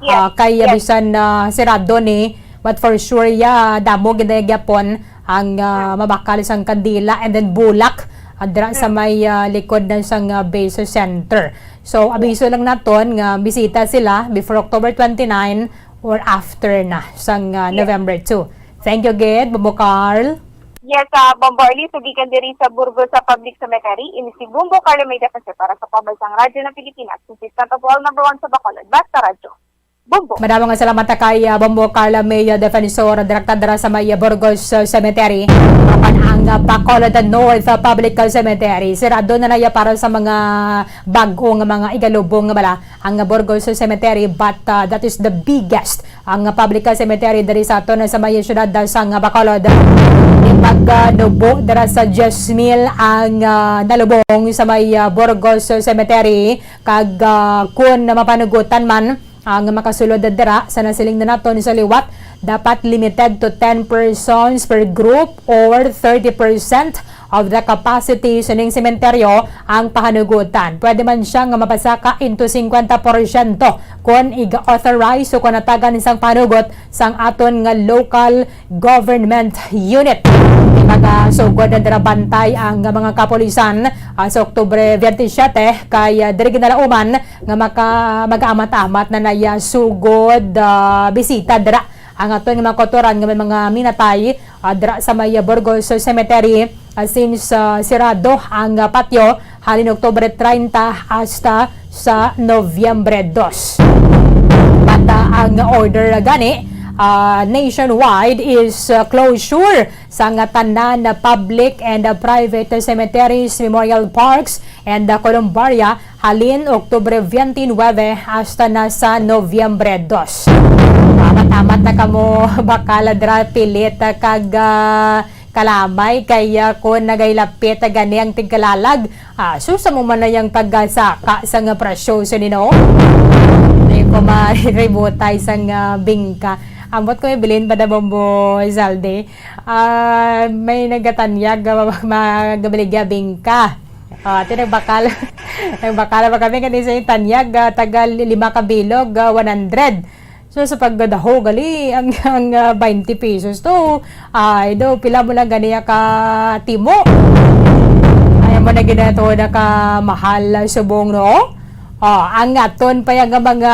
Yes, Ah, kay, ah, yes. bisan, ah, sirado ni, but for sure, ya, damo gid na gyapon ang, ah, Mm. mabakal sang kandila and then bulak, ah, dira sa Mm. may, ah, likod na sang, ah, base center. So, abiso lang naton nga bisita sila before October twenty-nine or after na sang, ah, Yes. November two. Thank you gid, Bombo Carl. Yes, ah, Bombo Arlene, so gikan diri sa Burgos sa Public Cemetery, ini si Bombo Carlo May Defensor para sa Pambansang Radyo ng Pilipinas, consistent of all number one sa Bacolod, Basta Radyo. Bombo. Madamo nga salamat ta kay, ah, Bombo Carla May, ah, Defensor, direkta dira sa may, ah, Burgos, ah, Cemetery. Apan ang, ah, Bacolod North, ah, Public, ah, Cemetery, sirado na na ya para sa mga bag-o nga mga igalubong nga bala ang, ah, Burgos, ah, Cemetery, but, ah, that is the biggest ang, ah, public, ah, cemetery diri sa aton, ah, sa may siyudad, ah, sa, ah, Bacolod. Di pag, ah, nubo dira sa diyes mil ang, ah, nalubong sa may, ah, Burgos, ah, Cemetery, kag, ah, kun mapanugutan man, ang makasulod dira sa nasiling na naton sa liwat, dapat limited to ten persons per group or thirty percent of the capacity sining sementeryo ang pahanugutan. Pwede man siya nga mapasaka into fifty percent kon iga-authorize o kon natagan sang pahanugot sang aton nga local government unit. Magasugod ang darabantay ang mga kapulisan, ah, sa Oktubre twenty-seven kay, ah, diri ginalauman nga maka-, mag-aamat-amat na naya sugod, ah, bisita dira ang aton nga mga kautoran nga may mga minatay, ah, dira sa may, ah, Burgos Cemetery, ah, since, ah, sirado ang, ah, patio halin Oktubre treinta hasta sa Nobyembre dos. Bata ang order gani, ah, nationwide is, ah, closure sang tanan na public and, ah, private cemeteries, memorial parks, and, ah, columbaria halin Oktubre twenty-nine hasta na sa Nobyembre dos. Amat-amat na kamo, bakal dra, pilit, ah, kag, ah, kalamay kay, ah, kon nagailapit gani ang tigkalalag, ah, susa mo man na yang pagsaka sang presyo sa nino. Di ko maributay sang, ah, bingka. Ambot ko ibilin pa na, Bombo Zaldi. Ah, may nagatanyag, ah, magabaligya bingka. Ah, ati nagbakal. Nagbakal pa kami kani sa tanyag, ah, taga lima ka bilog, ah, one hundred. So, sa pagdadaho, gali, ang, ang, ah, twenty pesos to, ay, do, pila mo lang ganiya ka timo? Ay, mo na ginato na ka mahal, ah, subong, no? Oh, ang aton pa yang mga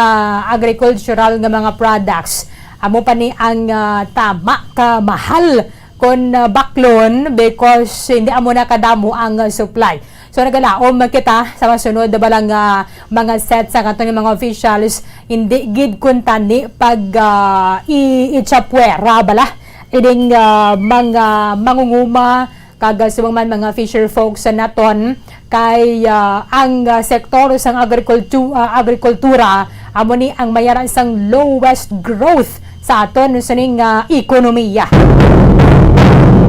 agricultural nga mga products, amo pa ni ang, ah, tama ka mahal kon, ah, baklon, because hindi amo na kadamo ang, ah, supply. So, nagalaom kita sa masunod na bala nga mga set sa aton nga mga officials, hindi gid kuntani pag, ah, i-, ichapwera bala ining, ah, mga mangunguma kag, ah, subong man mga fisher folks sa naton kay, ah, ang, ah, sektor sang agrikultu-, ah, agrikultura amo ni ang mayara sang lowest growth sa aton sining, ah, ekonomiya.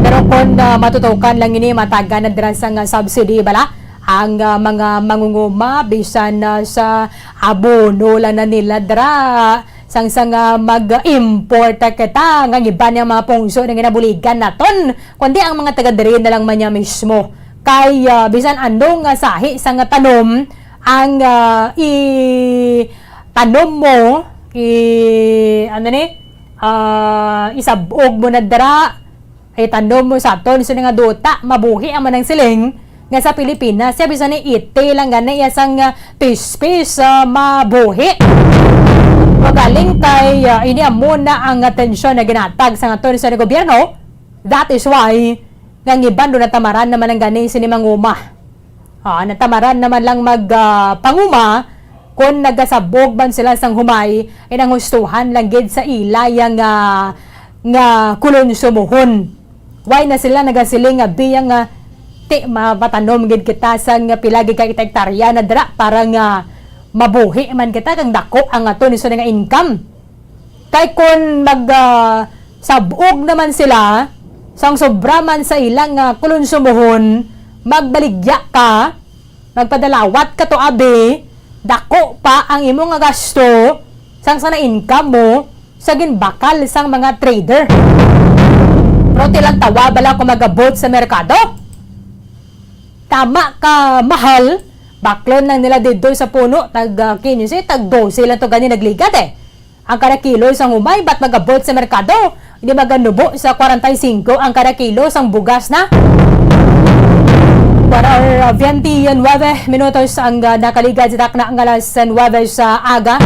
Pero kon, ah, matutukan lang ini, matagan na dira sang, ah, subsidy bala ang, ah, mga mangunguma bisan, ah, sa abono lang na nila dira sang, sang, ah, mag-import kita nga iban nga mga pungso nga ginabuligan naton, kundi ang mga taga diri na lang man niya mismo. Kay, ah, bisan ano nga sahi sang tanom ang, ah, i-, tanom mo, i-, ano ni, ah, isab-og mo na dira, itanom mo sa aton sa nga duta, mabuhi ang manang siling nga sa Pilipinas, siya bisan ni iti lang gani iya sang, ah, pispis, ah, mabuhi. Magaling kay, ah, ini amo na ang atensyon na ginatag sa aton sa gobyerno. That is why nga ang iban do natamaran naman ang gani sini manguma. Ah, natamaran naman lang mag, ah, panguma kon nagasabog man sila sang humay, ay nang hustuhan lang gid sa ila yang, ah, nga kulon sumuhon. Why na sila nagasiling nga biyang nga ti mapatanom gid kita sang pila gid ka hektarya na dira para nga mabuhi man kita kag dako ang aton iso nga income. Kay kon mag, ah, sab-og naman sila, sang sobra man sa ilang, ah, kulonsumuhon, magbaligya ka, magpadalawat ka to, abi, dako pa ang imo nga gasto sang sa na-income mo sa ginbakal sang mga trader. Pero tilang tawa bala kung magabot sa merkado. Tama ka mahal, baklon lang nila dito sa puno, tag, ah, quince, tag dose lang to gani nagligad, eh. Ang kada kilo sang humay, bat magabot sa merkado, hindi maganubo sa kwarenta y singko ang kada kilo sang bugas na. One hour, uh, twenty-nine minutos ang, uh, nakaligad sa takna nga alas nuebe sa aga.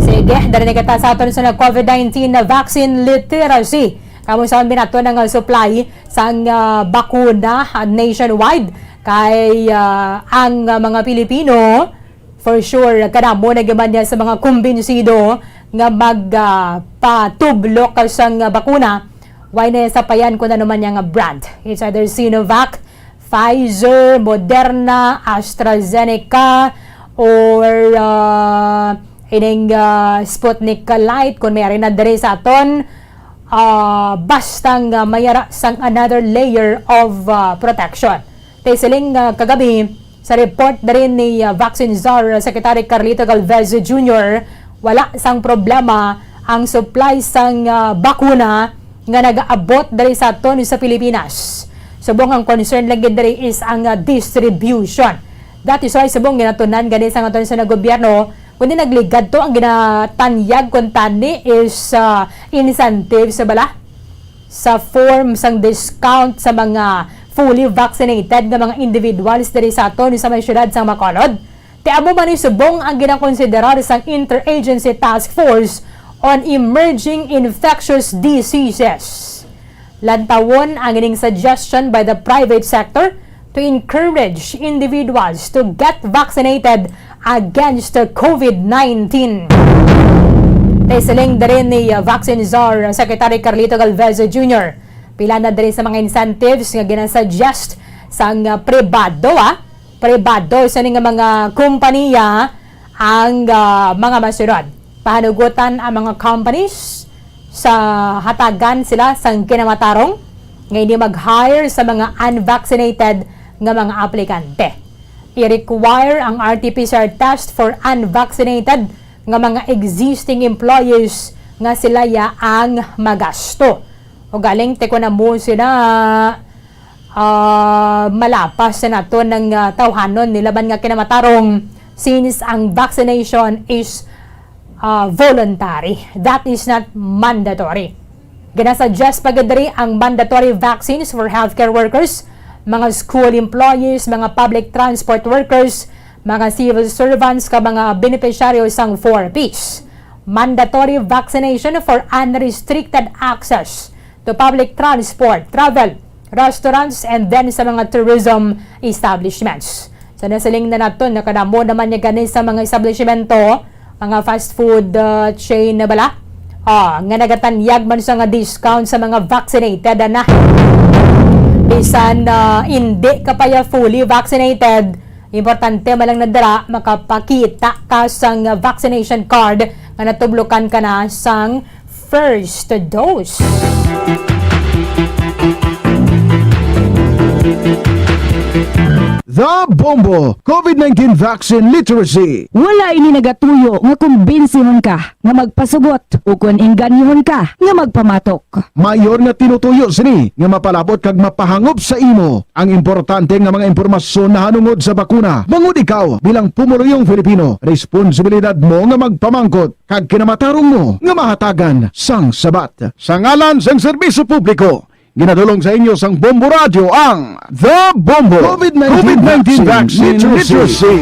Sige, dali na kita sa aton sa COVID nineteen na vaccine literacy. Kamo sa binato ng, uh, supply sang, uh, bakuna, uh, nationwide. Kay, uh, ang, uh, mga Pilipino, for sure, kadamo na gyud man niya sa mga kumbinsido nga mag, ah, patublo ka sang, ah, bakuna. Why na sapayan kung ano man niya nga brand? It's either Sinovac, Pfizer, Moderna, AstraZeneca, or, ah, ining, ah, Sputnik Light, kung may ari na diri sa aton, ah, basta nga mayara sang another layer of, ah, protection. Tay siling, ah, kagabi, sa report na rin ni, ah, Vaccine Czar Secretary Carlito Galvez Junior, wala sang problema ang supply sang, ah, bakuna nga nagaabot diri sa aton sa Pilipinas. Subong ang concern lagi diri is ang, ah, distribution. That is why subong ginatunan gani sa aton sa gobyerno, kundi nagligad to ang ginatanyag kuntani is, ah, incentive sa bala sa form sang discount sa mga fully vaccinated nga mga individuals diri sa aton sa may siyudad sang Bacolod. Ti amo man ni subong ang ginakonsiderar sang Interagency Task Force on Emerging Infectious Diseases. Lantawon ang ining suggestion by the private sector to encourage individuals to get vaccinated against the COVID nineteen. Kay siling diri ni, uh, Vaccine Czar, uh, Secretary Carlito Galvez Junior, pila na diri sa mga incentives nga ginasuggest sang, uh, pribado, ah, pribado sa nga mga kompanya ang, uh, mga masunod. Pahanugutan ang mga companies sa hatagan sila sang kinamatarong nga hindi mag-hire sa mga unvaccinated nga mga aplikante. I-require ang R T P C R test for unvaccinated nga mga existing employees nga sila ya ang magasto. Ugaling, ti kon amo sila, ah, malapas na naton ang, ah, tawhanon nila man nga kinamatarong, since ang vaccination is, ah, voluntary. That is not mandatory. Ginasuggest pa gid diri ang mandatory vaccines for healthcare workers, mga school employees, mga public transport workers, mga civil servants, kag mga benepisyaryo sang four Ps. Mandatory vaccination for unrestricted access to public transport, travel, restaurants, and then sa mga tourism establishments. So, nasiling na naton nga kadamo naman niya gani sa mga establishmento, mga fast food, uh, chain na bala, ah, nga nagatanyag man sa nga discount sa mga vaccinated na. Bisan, uh, hindi ka pa ya fully vaccinated, importante man lang na dira makapakita ka sang vaccination card nga natublokan ka na sang first dose. The Bombo COVID nineteen Vaccine Literacy. Wala ini nagatuyo nga kumbinsihon ka nga magpasugot ukon engganyohon ka nga magpamatok. Mayor nga tinutuyo sini nga mapalabot kag mapahangop sa imo ang importante nga mga impormasyon nahanungod sa bakuna. Bangod ikaw, bilang pumuluyong Filipino, responsibilidad mo nga magpamangkot kag kinamatarong mo nga mahatagan sang sabat. Sa ngalan sang serbisyo publiko, ginadulong sa inyo sang Bombo Radyo ang The Bombo COVID nineteen COVID nineteen Vaccine Vaccine Literacy. Literacy.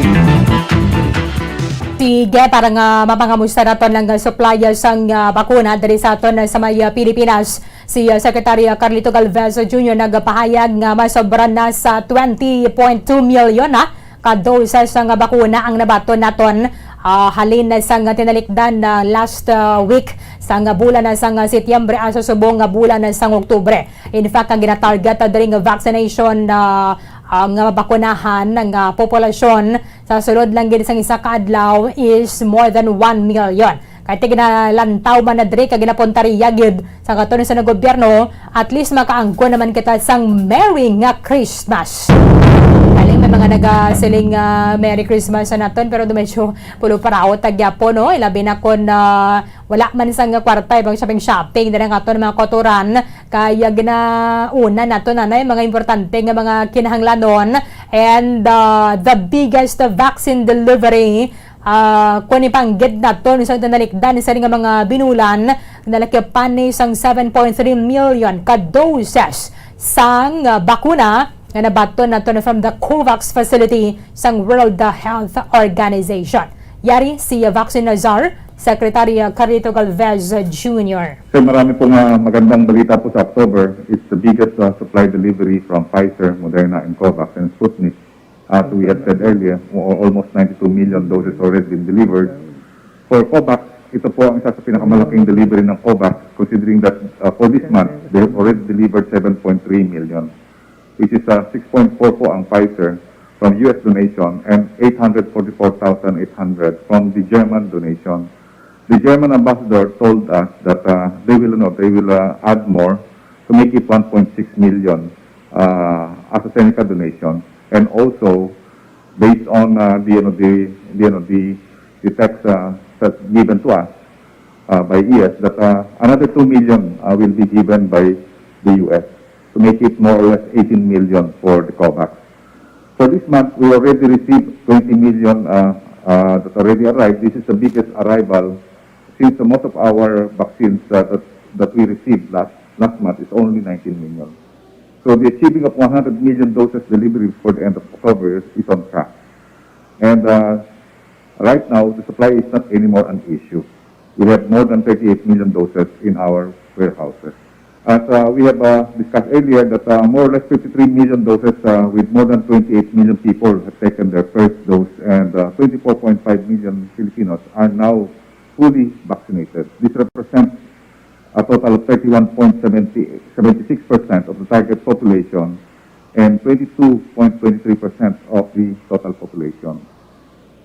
Sige, para nga mapangamusta naton ang supply sang, ah, bakuna diri sa aton, ah, sa may, ah, Pilipinas, si, ah, Secretary, ah, Carlito Galvez Junior nagpahayag nga masobra na sa twenty point two million na ka doses nga bakuna ang nabaton naton, ah, halin na sang tinalikdan na last, ah, week sang bulan na sang Setyembre, ah, sa subong nga bulan na sang Oktubre. In fact, ang ginatarget, ah, diri nga vaccination, ah, ah, nga bakunahan nga populasyon sa sulod lang gid sang isa ka adlaw is more than one million. Kay ti ginalantaw man na diri kag ginapuntaria gid sa katunoy sa gobyerno, at least makaangkon naman kita sang Merry nga Christmas. Galing may mga nagasiling, ah, Merry Christmas sa naton, pero medyo pulo paraot ta gyapon, no? Ilabi na kon, ah, wala man sang kwarta, ibang shopping-shopping, dira nga aton mga kauturan, kaya ginauna nato na, na yung mga importante nga mga kinahanglanon. And, ah, the biggest vaccine delivery, ah, kung ipanggid nato sa tinalikdan sa nga mga binulan, nalakipan ni sang seven point three million ka doses sang, ah, bakuna nga nabaton nato na from the COVAX facility sang World Health Organization. Yari si Vaccine Czar, Secretary Carlito Galvez Junior. Sir, marami pong, ah, magandang balita po sa October. It's the biggest, ah, supply delivery from Pfizer, Moderna, and COVAX and Sputnik. As we have said earlier, mo- almost ninety-two million doses already been delivered. For COVAX, ito po ang isa sa pinakamalaking delivery ng COVAX, considering that, uh, for this month, they have already delivered seven point three million, which is, uh, six point four po ang Pfizer from U S donation and eight hundred forty-four thousand eight hundred from the German donation. The German ambassador told us that, uh, they will, ano, they will, uh, add more to make it one point six million, uh, AstraZeneca donation. And also, based on, uh, the, ano, the, the, ano, the, the text, uh, that given to us, uh, by E S, that, uh, another two million, uh, will be given by the U S to make it more or less eighteen million for the COVAX. For this month, we already received twenty million, uh, uh, that already arrived. This is the biggest arrival since the most of our vaccines, uh, that, that we received last, last month is only nineteen million. So the achieving of one hundred million doses delivery before the end of October is on track. And, uh, right now, the supply is not anymore an issue. We have more than thirty-eight million doses in our warehouses. As, uh, we have, uh, discussed earlier, that, uh, more or less fifty-three million doses, uh, with more than twenty-eight million people have taken their first dose, and, uh, twenty-four point five million Filipinos are now fully vaccinated. So thirty-one point seventy, seventy-six percent of the target population and twenty-two point twenty-three percent of the total population.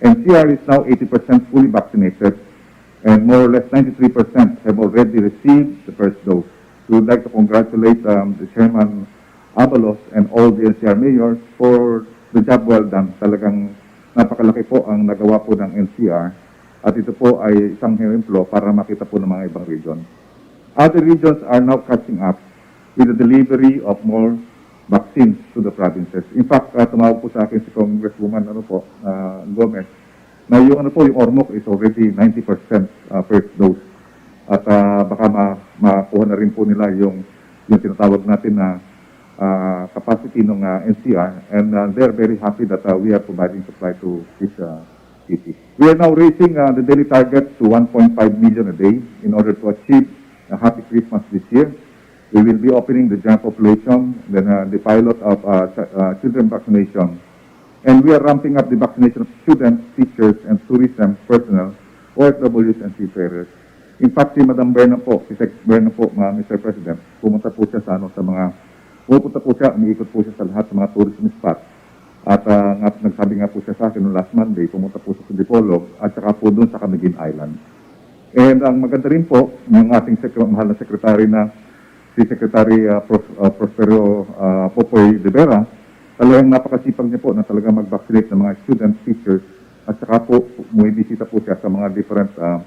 N C R is now eighty percent fully vaccinated, and more or less ninety-three percent have already received the first dose. We would like to congratulate, um, the Chairman Abalos and all the N C R mayors for the job well done. Talagang napakalaki po ang nagawa po ng N C R, at ito po ay isang ehemplo para makita po ng mga ibang region. Other regions are now catching up with the delivery of more vaccines to the provinces. In fact, ah, tumawag po sa akin si Congresswoman, ano po, ah, Gomez, na yung, ano po, yung Ormoc is already ninety percent, ah, first dose. At, ah, baka ma-, makuha na rin po nila yung, yung tinatawag natin na, ah, capacity ng, ah, N C R. And, ah, they're very happy that, ah, we are providing supply to this, ah, city. We are now raising, uh, the daily target to one point five million a day in order to achieve a happy Christmas this year. We will be opening the general population, then, uh, the pilot of, uh, ch-, uh, children vaccination. And we are ramping up the vaccination of students, teachers, and tourism personnel, O F Ws, and seafarers. In fact, si Madam Berna po, si Sec Berna po, mga Mister President, pumunta po siya sa, ano, sa mga, pumupunta po siya, umiikot po siya sa lahat ng mga tourism spot. At, ah, nga, nagsabi nga po siya sa akin noong last Monday, pumunta po siya sa Dipolog at saka po doon sa Camiguin Island. And ang maganda rin po, yung ating sec-, mahal na secretary na si Secretary, ah, Prof-, ah, Prospero, ah, Popoy Rivera, talagang napakasipag niya po na talagang mag-vaccinate ng mga students, teachers, at saka po bumibisita po siya sa mga different, ah,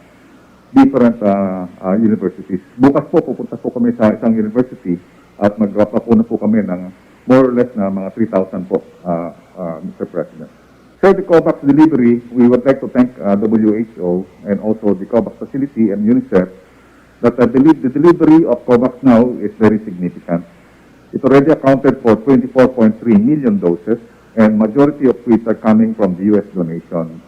different, ah, ah, universities. Bukas po, pupunta po kami sa isang university at magbabakuna po kami ng more or less na mga three thousand po, ah, ah, Mister President. For the COVAX delivery, we would like to thank, ah, W H O and also the COVAX facility and UNICEF that, uh, deli-, the delivery of COVAX now is very significant. It already accounted for twenty-four point three million doses, and majority of which are coming from the U S donation.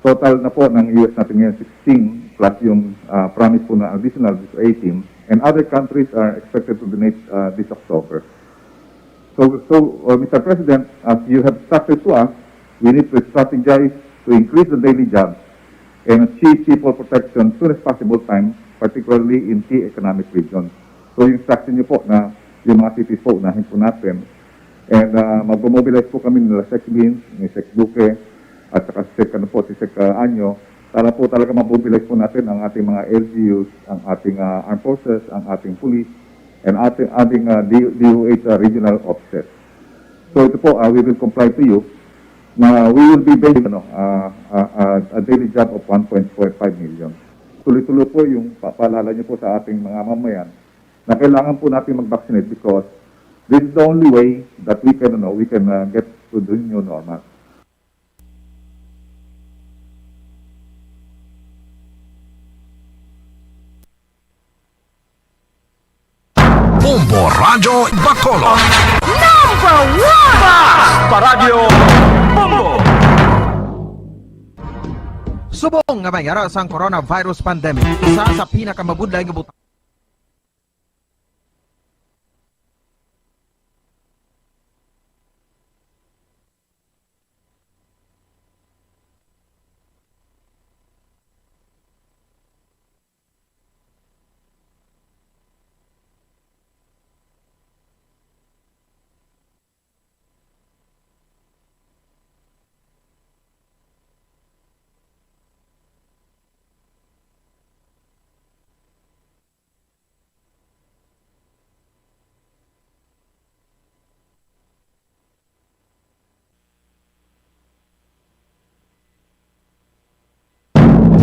Total na po ng U S natin ngayon, sixteen, plus yung, ah, promise po na additional eighteen, and other countries are expected to donate, ah, this October. So, so, uh, Mister President, as you have instructed to us, we need to strategize to increase the daily jobs and achieve people protection soon as possible time, particularly in key economic regions. So, yung instruction niyo po na yung mga cities po, unahin po natin. And, uh, mag-mobilize po kami nila Sec Vince, ni Sec Duque, at saka si Sec, ano po, si Sec, uh, Anyo, para po talaga ma-mobilize po natin ang ating mga L G Us, ang ating, uh, armed forces, ang ating police, and ating, ating, uh, D-, D O H, uh, regional offices. So ito po, uh, we will comply to you na we will be paying, ano, uh, uh, uh, a daily job of one point four five million. Tuloy-tuloy po yung pa-, paalala niyo po sa ating mga mamamayan na kailangan po natin mag-vaccinate because this is the only way that we can, ano, we can, uh, get to the new normal. Bombo Radyo Bacolod. Number one! Paradyo Bombo! Subong nga may ara sang coronavirus pandemic, isa sa pinakamabudlay nga butang.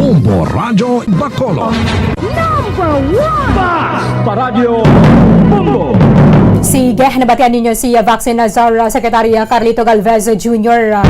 Bombo Radyo Bacolod. Number one! Paradyo Bombo! Sige, nabatian ninyo si Vaccine Czar, uh, Secretary, uh, Carlito Galvez Junior, uh,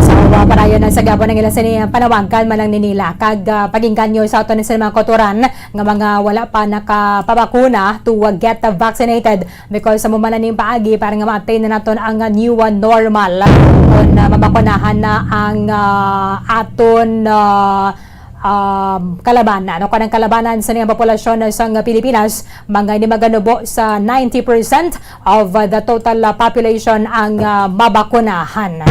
sa, uh, padayon na sa gihapon ang ila sini, uh, panawagan man lang ni nila kag, uh, pag-inganyo sa aton sa mga kautoran nga mga wala pa nakapabakuna to, uh, get vaccinated. Because sa mo man ning paagi para nga ma-attain na naton ang, ah, new, ah, normal. Kung, ah, mabakunahan na ang, ah, aton, ah, um, kalabanan, o kanang kalabanan sa ning populasyon sa Pilipinas, mga ini maganubo sa ninety percent of, ah, the total, ah, population ang, ah, mabakunahan.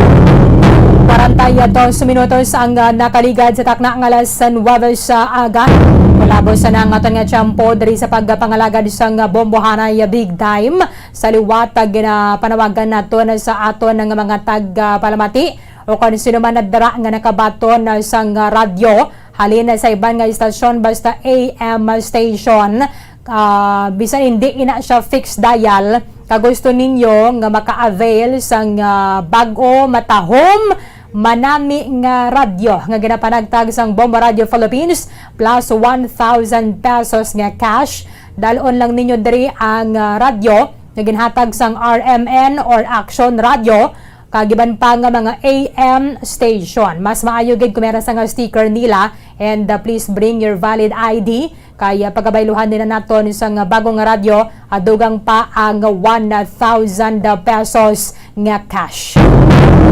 Kwarenta y dos minutos ang, ah, nakaligad sa takna nga alas nuwebe sa aga. Palabos na ang aton nga tiyempo diri sa pagpangalagad sang, ah, Bombohanay Big Time. Sa liwat, ah, ginapanawagan naton sa aton nga mga tag, ah, palamati o kon sino man na dira nga nakabaton, ah, sang, ah, radyo halin sa iban nga istasyon, basta A M station, ah, bisan hindi ina siya fixed dial, kag gusto ninyo nga maka-avail sang, ah, bag-o matahom manami nga radyo nga ginapanagtag sang Bombo Radio Philippines, plus one thousand pesos nga cash. Dal-on lang ninyo diri ang, ah, radyo nga ginhatag sang R M N or Action Radio, kag iban pa nga mga A M station. Mas maayo gid kung meron sa nga sticker nila, and, uh, please bring your valid I D, kay, uh, pagabayluhan nila naton sang bago nga radyo, uh, dugang pa ang one thousand pesos nga cash.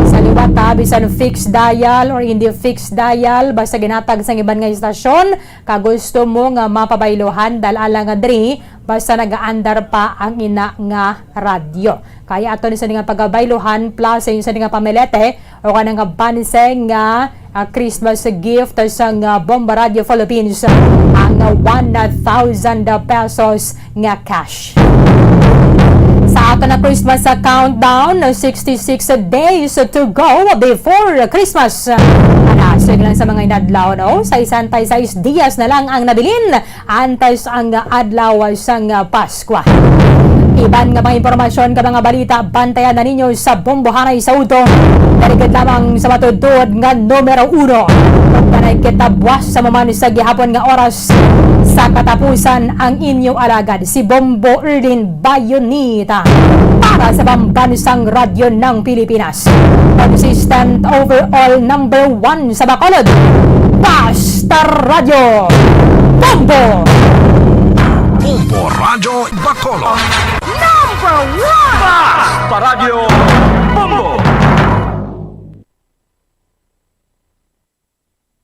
Sa liwat, uh, bisan fixed dial or hindi fixed dial, basta ginatag sang iban nga istasyon, ka gusto mo nga mapabayluhan, dal-a lang nga diri, basta nagaandar pa ang ina nga radyo. Kaya ato ni sa nga pagabayluhan, plus sa inyo sa nga pamilete, o ka nga banse nga, ah, Christmas gift sa nga Bomba Radio Philippines, ang one thousand pesos nga cash. Sa ato na Christmas, ah, countdown, sixty-six days to go before Christmas. Anasig lang sa mga inadlaw, no? Sa isang tay sais dias na lang ang nabilin antes ang adlaw sang Paskwa. Iban nga mga impormasyon ka mga balita, bantayan na ninyo sa Bombohanay sa Uto. Dali gid lamang sa matuod nga numero uno. Ug panay kita buwas sa maman sa gihapon nga oras. Sa katapusan, ang inyo alagad, si Bombo Erlin Bayonita, para sa Pambansang Radyo ng Pilipinas. Consistent overall number one sa Bacolod. Basta Radyo Bombo! Bombo Radyo Bacolod. Number one! Basta Radyo